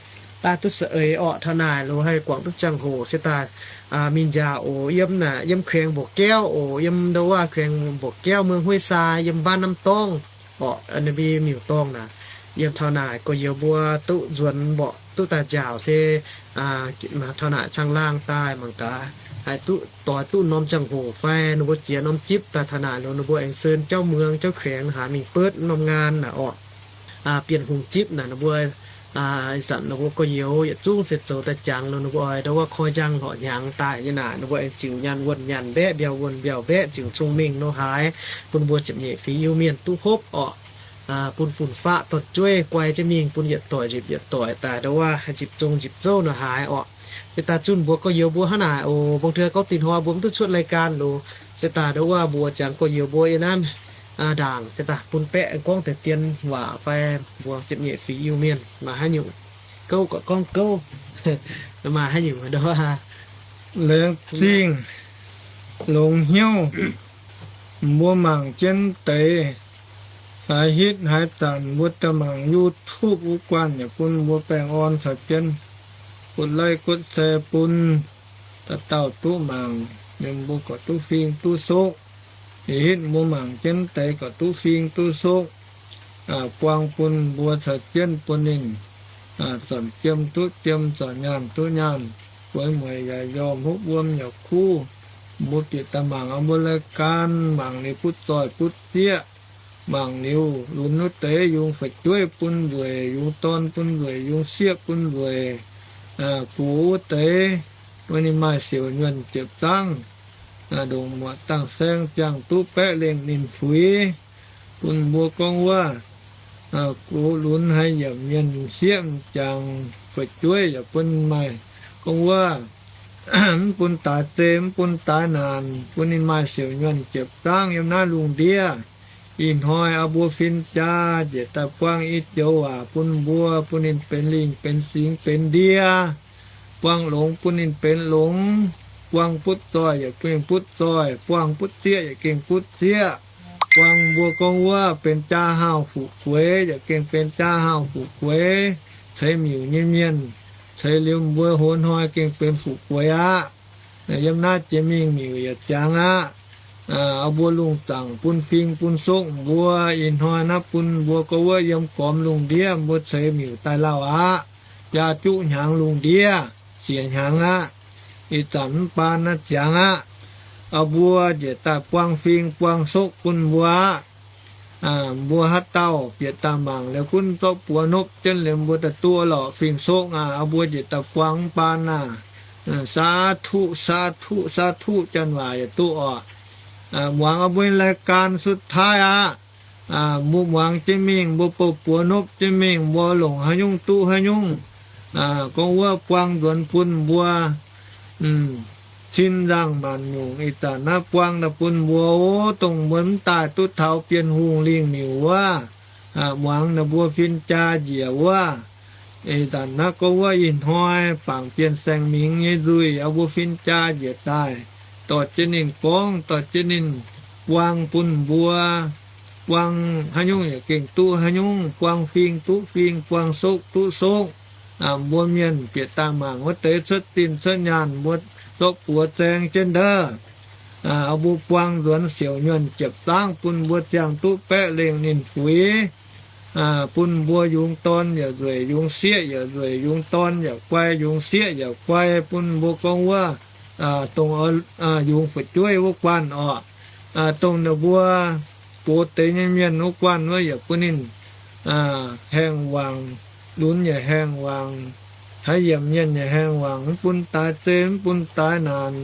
daaih duqv za'eix orqc. Taux naaic loz haih guangc duqv ziangh hoc se daaih mingh njaaux oc. Yiem naaic yiem แขวงบ่อแก้ว oc, yiem ndau wuov แขวงบ่อแก้ว เมืองห้วยทราย yiem บ้านน้ำต้อง orqc, ninh mbuo miuc-dorngh naaic. Yiem taux naaic gorx-youz mbuo duqv nzuonx mborqc duqv daaih njaaux se taux naaic caangh laangh daaih mangc gaax haih duqv doix duqv norm ziangh hoc fai ninh mbuo jiex norm zipv daaih taux naaic loz ninh mbuo aengx เชิญ jauv muangx jauv แขวง haaix mingh buotv norm ngaan naaic orqc. Bienh Hungh zipv naaic ninh mbuo ih zanc ninh mbuo gorx-youz yietc zungv se zoux daaih jangx loz ninh mbuo oix ndau wuov koi njang lorqc hnyangx daaih nyei naaic ninh mbuo aengx ziouc nyaanh wuonh nyaanh mbaeqv, mbiauh wuonh mbiauh mbaeqv, ziouc cong-mengh nor haaix, bun mbuo ziepc nyeic fingx Iu-Mienh duqv hopv orqc. Bun fun-faqv dorn-jueiv guai jienv mingh, bun yietc doic nzipc yietc doic daaih ndau wuov haih nzipc zong nzipc zouv nor haaix orqc. Se daaih zunh mbuox gorx-youz mbuo hnangv naaic oc. Bung teu gorngv dinh hnoi mbuo mv duqv cuotv รายการ loz, se daaih ndau wuov mbuox jangx gorx-youz mbuo yiem naaiv ndaangc se daaih bun baeqv gorngv deix dien waac fai mbuox ziepc nyeic fingx Iu-Mienh maaih haaix nyungc gouv gorqv gorngv gouv, maaih haaix nyungc ndau wuov laengz zingh longx hnyouv. Mbuo mangc jienv deix Haaix hitv haaix zanc mbuo daaih mangc YouTube wuov guanh yaac bun mbuo baengh orn caux jienv กดไลค์ กดแชร์ bun dauh dauh duqv mangc, ninh mbuo gorqv duqv fing duqv sokv. Ih hitv mbuo mangc jienv deix gorqv duqv fing duqv sokv, buang bun mbuo caux jienv bun ninh zornc jiem duqv jiem, zornc nyaanh duqv nyaanh, bueix mueic yaac njormh, hopv wuom yaac kuv. Mbuo bieqc daaih mangc mbuo รายการ, mangc liuz butv zoih butv zieqv, mangc liuz lunx wuov deix yungz fu'jueiv bun nzueic, yungz dorn bun nzueic, yungz sieqv bun nzueic, gox wuov deix, wuov ninh maaih siouc nyuonh jiepc zangv, ndongc muoqc dangh saeng ziangh duqv baeqv lengh ninh fuix, bun mbuo gorngv wuov, gox lunx haaix yiemc mienh sieqv m'jangc fu'jueiv yaac bun maaih gorngv wuov, mv bun daaix zei, mv bun daaix naanc, bun ninh maaih siouc nyuonh jiepc zangv yiem naaiv lungh ndiev. Ih hnoi aa mbuo fin-jaa njiec daaih buang i joux waac bun mbuo, bun ninh benx lingh benx singx benx ndie, buang longx bun ninh benx longx, buang butv zoih yaac bun ninh butv zoih, buang butv zieqv yaac gengh butv zieqv, buang mbuo gorngv wuov benx jaa haauh fu'jueiv yaac gengh benx jaa haauh fu'jueiv, ceix miuc nyei mienh, ceix liuz mbuo hoz hnoi gengh benx fu'jueiv aqv. Yiem naaiv jiex mingh miuc yaac ziangx aqv. Aa mbuo lungh zaangc bun fing bun sokv mbuo, ih hnoi naaiv bun mbuo gorngv wuov yiem gormx lungh ndiev mbuo ceix miuc daaih lauh aqv. Biaa juqv hnyangx lungh ndiev, siec hnyangx aqv. Ih zanc mv baan naaiv ziangx aqv. Aa mbuo njiec daaih buang fing buang sokv bun mbuo aqv. Mbuo haaix dauh bieqc daaih mangc liuz gunv zorqv buoz nopv jienv liuz mbuo daaih duqv lorqc fing-sokv aqv. Aa mbuo njiec daaih buang mv baan naaiv, สาธุ สาธุ สาธุ janx waac yaac duqv orqc. Muangx aa mbuo รายการ สุดท้าย aqv. Mbuo muangx jienv mingh, mbuo bouh buoz nopv jienv mingh, mbuo longc haaix nyungc duqv haaix nyungc. Gorngv wuov buang nzuonx bun mbuo cin nzangc maanc nyungc. Ih zanc naaiv buang daaih bun mbuo, dongh mbuo mv daaih duqv taux Bienh Hungh lingh miuc wuov, muangx ninh mbuo fin-jaa njiec wuov. Ih zanc naaiv gorngv wuov ih hnoi bangc Bienh Saeng Mingx nyei nzuih, aa mbuo fin-jaa njiec daaih dorh jienv ninh gorngv, dorh jienv ninh buang bun mbuo. Buang haaix nyungc yaac gengh duqv haaix nyungc, buang fing duqv fing, buang sokv duqv sokv. Mbuo mienh bieqc daaih mangc wuov deix cuotv zinh cuotv nyaanh, mbuo zorqv buoz zaeng jienv ndov. Mbuo buang nzuonx siouc nyuonh jiepc zangv bun mbuo ziangh duqv baeqv lengh ninh fuix, bun mbuo yungz dorn yaac nzueic, yungz sieqv yaac nzueic, yungz dorn yaac guai, yungz sieqv yaac guai, bun mbuo gorngv wuov, dongh yungz fu'jueiv wuov guanh orqc, dongh ninh mbuo gox deix nyei mienh wuov guanh wuov yaac bun ninh haengh wangc, lunx yaac haengh wangc, haaix yiemc mienh yaac haengh wangc, mv bun daaix zei, mv bun daaix naanc,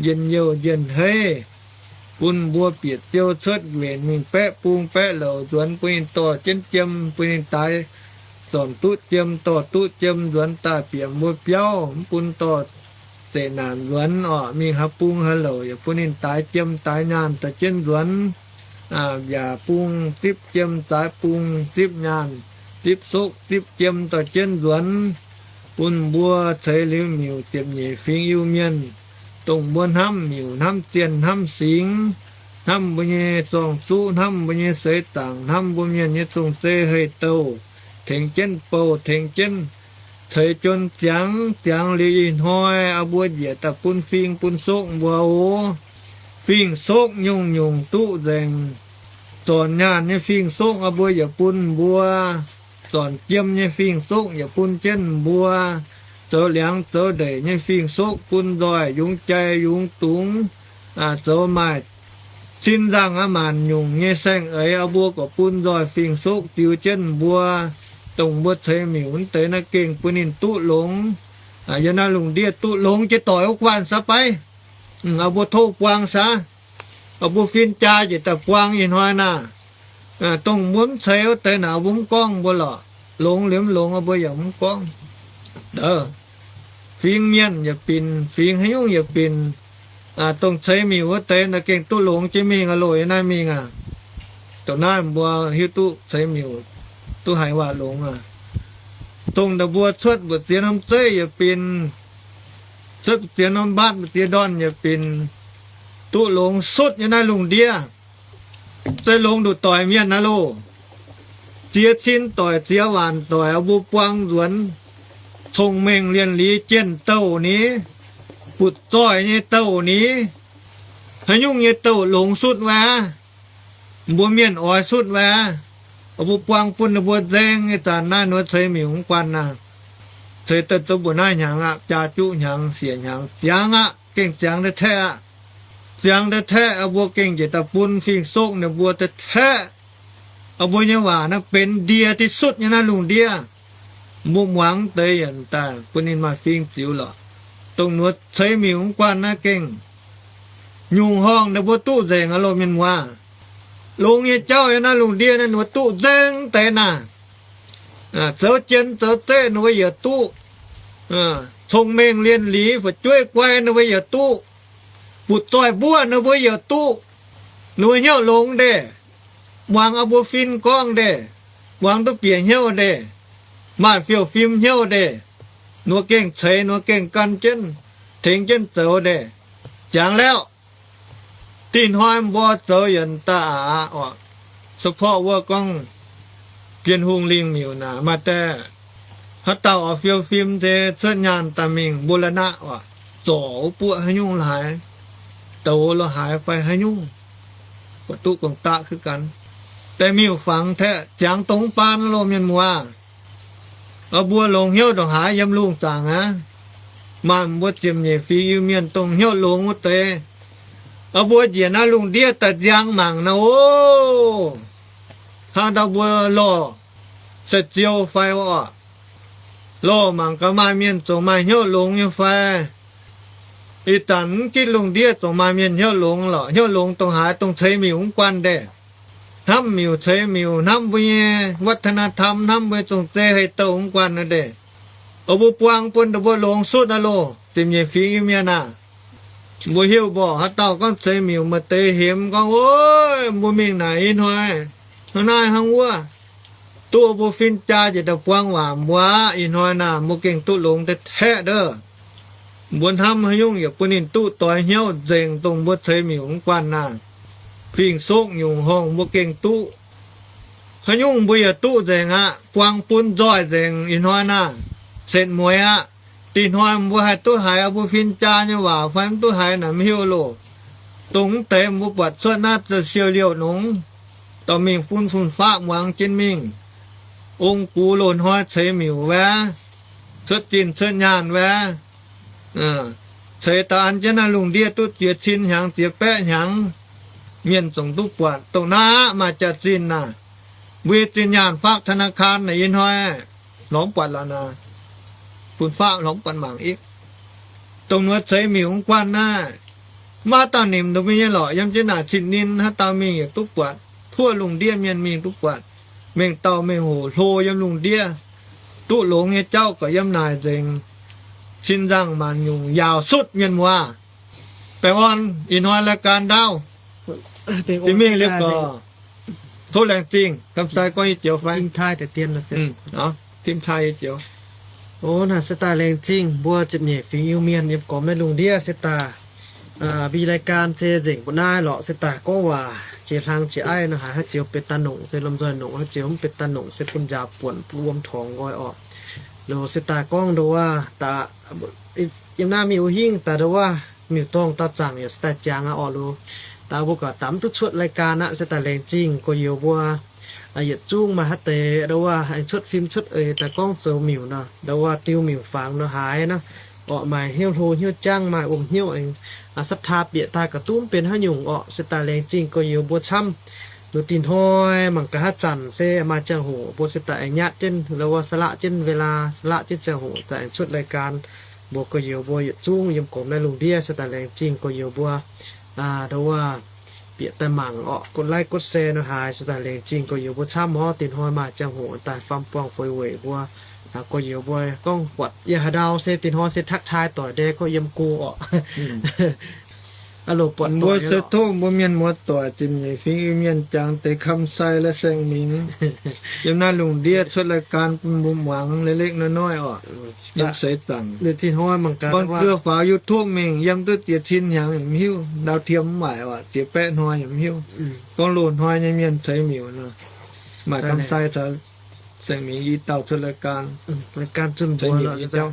njien-youh njien-heiv, bun mbuo bieqc ziou cuotv nquenc mingh baeqv bung baeqv louc nzuonx, bun ninh dorh jienv jiem, bun ninh daaix zornc duqv jiem, dorh duqv jiem nzuonx daaih bieqc mbuo biauv, mv bun dorh zeqc naanc nzuonx orqc. Mingh haaix bung haaix louc yaac bun ninh daaix jiem daaix nyaanh dorh jienv nzuonx. Yaac bung zipv jiem, zaaix bung zipv nyaanh, zipv sokv zipv jiem dorh jienv nzuonx, bun mbuo ceix liuz miuc ziepc nyeic fingx Iu-Mienh, dongh mbuo hnamv miuc hnamv zienh hnamv singx, hnamv mbuo nyei zorng-zuqv, hnamv mbuo nyei seix zaangc, hnamv mbuo mienh nyei zong-zei hei-douh, tengx jienv bouh, tengx jienv ceix jienv ziangx. Ziangx liuz ih hnoi aa mbuo njiec daaih bun fing bun sokv mbuo oc. Fing-sokv nyungc-nyungc duqv nzengc. Zornc nyaanh nyei fing-sokv aa mbuo yaac bun mbuo. Zornc jiem nyei fing-sokv yaac bun jienv mbuo. Zoux liangx zoux ndeic nyei fing-sokv bun nzoih yungz jai yungz dungz, zoux maaih cin nzangc aqv maanc nyungc nyei saeng-eix aa mbuo gorqv bun nzoih fing-sokv diux jienv mbuo. Dongh mbuo ceix miuc wuov deix naaiv gengh bun ninh duqv longx. Yiem naaiv lungh ndiev duqv longx jiex doic wuov guanh saax baiv. Aa mbuo tov buang saax. Aa mbuo fin-jaa njiec daaih buang ih hnoi naaic. Dongh mbuo mv ceix wuov deix naaic mbuo mv gorngv mbuo lorqc. Longx liuz mv longx aa mbuo yaac mv gorngv. Fingx mienh yaac binc, fingx haaix nyungc yaac binc. Dongh ceix miuc wuov deix naaic gengh duqv longx jienv mingh aqv loh, yiem naaiv mingh aqv. Dongh naaiv mbuo hiuv duqv ceix miuc duqv haiz waac longx aqv. Dongh naaic mbuo cuotv mbu'ziex norm zeiv yaac binc, cuotv mbu'ziex norm mbaatv mbu'ziex ndorn yaac binc, duqv longx sutv nyei naaiv lungh ndiev. Zeiv longx nduqc doic mienh naaiv loh. Ziex cin doic, ziex waanc doic, mbuo buang nzuonx, cong-mengh lienh liz jienh douh ni, butv-zoih nyei douh ni, haaix nyungc nyei douh longx sutv wuov, mbuo mienh oix sutv wuov, mbuo buang bun ninh mbuo nzaeng. Ih zanc naaiv nor ceix miuc mv guanh naaic, ceix duqv mbuo naaiv hnyangx aqv, jaa juqv hnyangx, siec hnyangx, ziangx aqv, gengh ziangx daaih taeqv aqv. Ziangx daaih taeqv, mbuo gengh njiec daaih bun fing-soqv ninh mbuo daaih taeqv. Mbuo nyei waac naaiv benx ndie ti sutv nyei naaiv lungh ndiev. Mbuo muangx deix yienc daaih bun ninh maaih fing ziux lorqc. Dongh nor ceix miuc mv guanh naaiv gengh nyungc horngh ninh mbuo duqv nzengc aqv loh mienh muoz. Longx nyei jauv yiem naaiv lungh ndiev naaiv ninh mbuo duqv nzengc deix naaic. Zoux jien zoux zeqv ninh mbuo yaac duqv. Cong-mengh lienh liz fu'jueiv guai ninh mbuo yaac duqv. Butv-zoih mbuov ninh mbuo yaac duqv. Ninh mbuo hnyouv longx ndeic, muangx mbuo fin gorngv ndeic, muangx duqv bieqc hnyouv ndeic, maaih fiou fim hnyouv ndeic, ninh mbuo gengh ceix, ninh mbuo gengh gan jienv, tengx jienv zoux ndeic, jangx lauh. Dih hnoi mbuo zoux yienc daaih aqv oc. Support wuov gorngv Bienh Hungh lingh miuc naaic maaih deix, haaix dauh oix fiou fim se cuotv nyaanh daaih mingh mbuo la'naqv oc, zorc wuov buoqv haaix nyungc la'haaix, douz la'haaix fai haaix nyungc, duqv gong-daqv kuv gan. Deix miuc-fangx taeqv ziangx dongh baan loh mienh muoz. Mbuo longx hnyouv ndongc haaix yiem lungh zaangc aqv. Maaih mbuo ziepc nyeic fingx Iu-Mienh dongh hnyouv longx wuov deix, mbuo njiec naaiv lungh ndiev daaih nziang mangc naaiv oc. Hnangv ndau mbuo lorh sai-ziou fai oc, lorh mangc gaax maaih mienh zongc maaih hnyouv longx nyei fai. Ih zanc mv gitv lungh ndiev zongc maaih mienh hnyouv longx lorqc. Hnyouv longx dongh haaix? Dongh ceix miuc mv guanh ndeic. Hnamv miuc ceix miuc, hnamv mbuo nyei วัฒนธรรม, hnamv mbuo nyei zong-zei hei douh mv guanh naaiv ndeic. Mbuo buang bun ninh mbuo longx sutv aqv loh, ziepc nyeic fingx Iu-Mienh aah. Mbuo hiuv mborqc haaix dauh gorngv ceix miuc maaih deix hemx gorngv, Ov, mbuo mingh naaic ih hnoi hnangv naaiv hnangv wuov, duqv mbuo fin-jaa njiec daaih buang waac mbuo aqv. Ih hnoi naaic mbuo gengh duqv longx daaih taeqv ndov. Mbuo hnamv haaix nyungc yaac bun ninh duqv doix hnyouv nzengc dongh mbuo ceix miuc mv guanh naaic. Fing-soqv nyungc horngh mbuo gengh duqv. Haaix nyungc mbuo yaac duqv nzengc aqv. Buang bun nzoih nzengc ih hnoi naaic. Setv mueiz aqv. Dih hnoi mbuo haih duqv haiz mbuo fin-jaa nyei waac fai mv duqv haiz naaic mv hiuv loh. Dongh mv deix mbuo buatc cuotv naaiv za'siou liouh nongx, dorh mingh bun fun-faqv muangx jienv mingh. Ong gux loz-hnoi ceix miuc wuov, cuotv zinh cuotv nyaanh wuov, ceix daaih an jienv naaiv lungh ndiev duqv ziex cin hnyangx ziex baeqv hnyangx, mienh zongc duqv buatc. Dongh naaiv aqv maaih jaax-zinh naaic, mbuo zinh nyaanh faqv ธนาคาร naaic ih hnoi lorz mv buatc lorqc naaic. Fun-faqv lorz mv buatc mangc iv. Dongh nor ceix miuc mv guanh naaiv, maiv haaix dauh nimc nduqc mingh nyei lorqc. Yiem jienv naaic cin-ninh haaix dauh mingh yaac duqv buatc. Tuov lungh ndiev mienh mingh duqv buatc. Mengh dauh mengh hoc hlo yiem lungh ndiev, duqv longx nyei jauv gauh yiem naaic nzengc. Cin-nzangc maanc nyungc yaauc sutv mienh muoz. Baengh orn ih hnoi รายการ ndaauv. Dinh mingh liuz gorx, tov laengz zingh. Kamsai gorngv nyei joux fai? Tim taaih nyei joux. O, naaic se daaih laengz zingh mbuo ziepc nyeic fingx Iu-Mienh yiem gormx naaiv lungh ndiev se daaih mbi รายการ se nzengc mbuo naaiv lorqc. Se daaih gorngv waac jiex hlang jiex aiv nor, haiz haaix joux benx daaih nongc se lomh nzoih nongc, haaix joux mv benx daaih nongc se bun njaaux buonc bun wuom torngx nqoi orqc. Loz se daaih gorngv nduov, yiem naaiv miuc hingv daaih nduov, miuc dorngh dauh zaangc yaac se daaih jangx aqv orqc. Loz daaih mbuo gauh daaih mv duqv cuotv รายการ aqv, se daaih laengz zingh gorx-youz mbuo yietc zungv maaih haaix deix nduov aengx cuotv fim cuotv eix daaih gorngv zoux miuc nor, nduov diu miuc fangx nor haaix nor, orqc, maaih hnyouv hlo hnyouv jangv, maaih wuom hnyouv aengx ศรัทธา bieqc daaih gauh duqv mv benx haaix nyungc orqc. Se daaih laengz zingh gorx-youz mbuo camv. Loz dinh hnoi mangc gaax haaix zanc se maaih ziangh hoc mbuo se daaih aengx nyatv jienv, nduov สละ jienv เวลา, สละ jienv ziangh hoc daaih aengx cuotv รายการ. Mbuo gorx-youz mbuo yietc zungv yiem gormx naaiv lungh ndiev se daaih laengz zingh gorx-youz mbuo, nduov, bieqc daaih mangc orqc, กดไลค์ กดแชร์ nor haaix se daaih laengz zingh gorx-youz mbuo camv orqc. Dinh hnoi maaih ziangh hoc daaih faam buangh feix weic mbuo, gorx-youz mbuo gorngv buatc yie haaix ndau se dinh hnoi se ทักทาย doic ndie gorngv yiem go orqc. Mbuo se tov mbuo mienh muoz-doic ziepc nyeic fingx Iu-Mienh jangx deix คำไซ และ แซงหมิง yiem naaiv lungh ndiev cuotv รายการ bun mbuo muangx เล็กๆ น้อยๆ orqc. Yiem seix zaangc bun keu faaux YouTube mingh yiem duqv ziex cin hnyangx yaac mv hiuv, ดาวเทียม mv waaic orqc, ziex baeqv hnoi yaac mv hiuv. Gorngv loz-hnoi nyei mienh ceix miuc nor, Maaih domh sai caux Saeng Mingh i dauh cuotv รายการ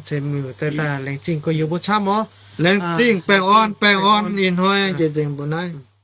ceix miuc daaih daaih laengz zingh gorx-youz mbuo camv oc. Laengz zingh, baengh orn, baengh orn. Ih hnoi njiec nzengc mbuo naaiv.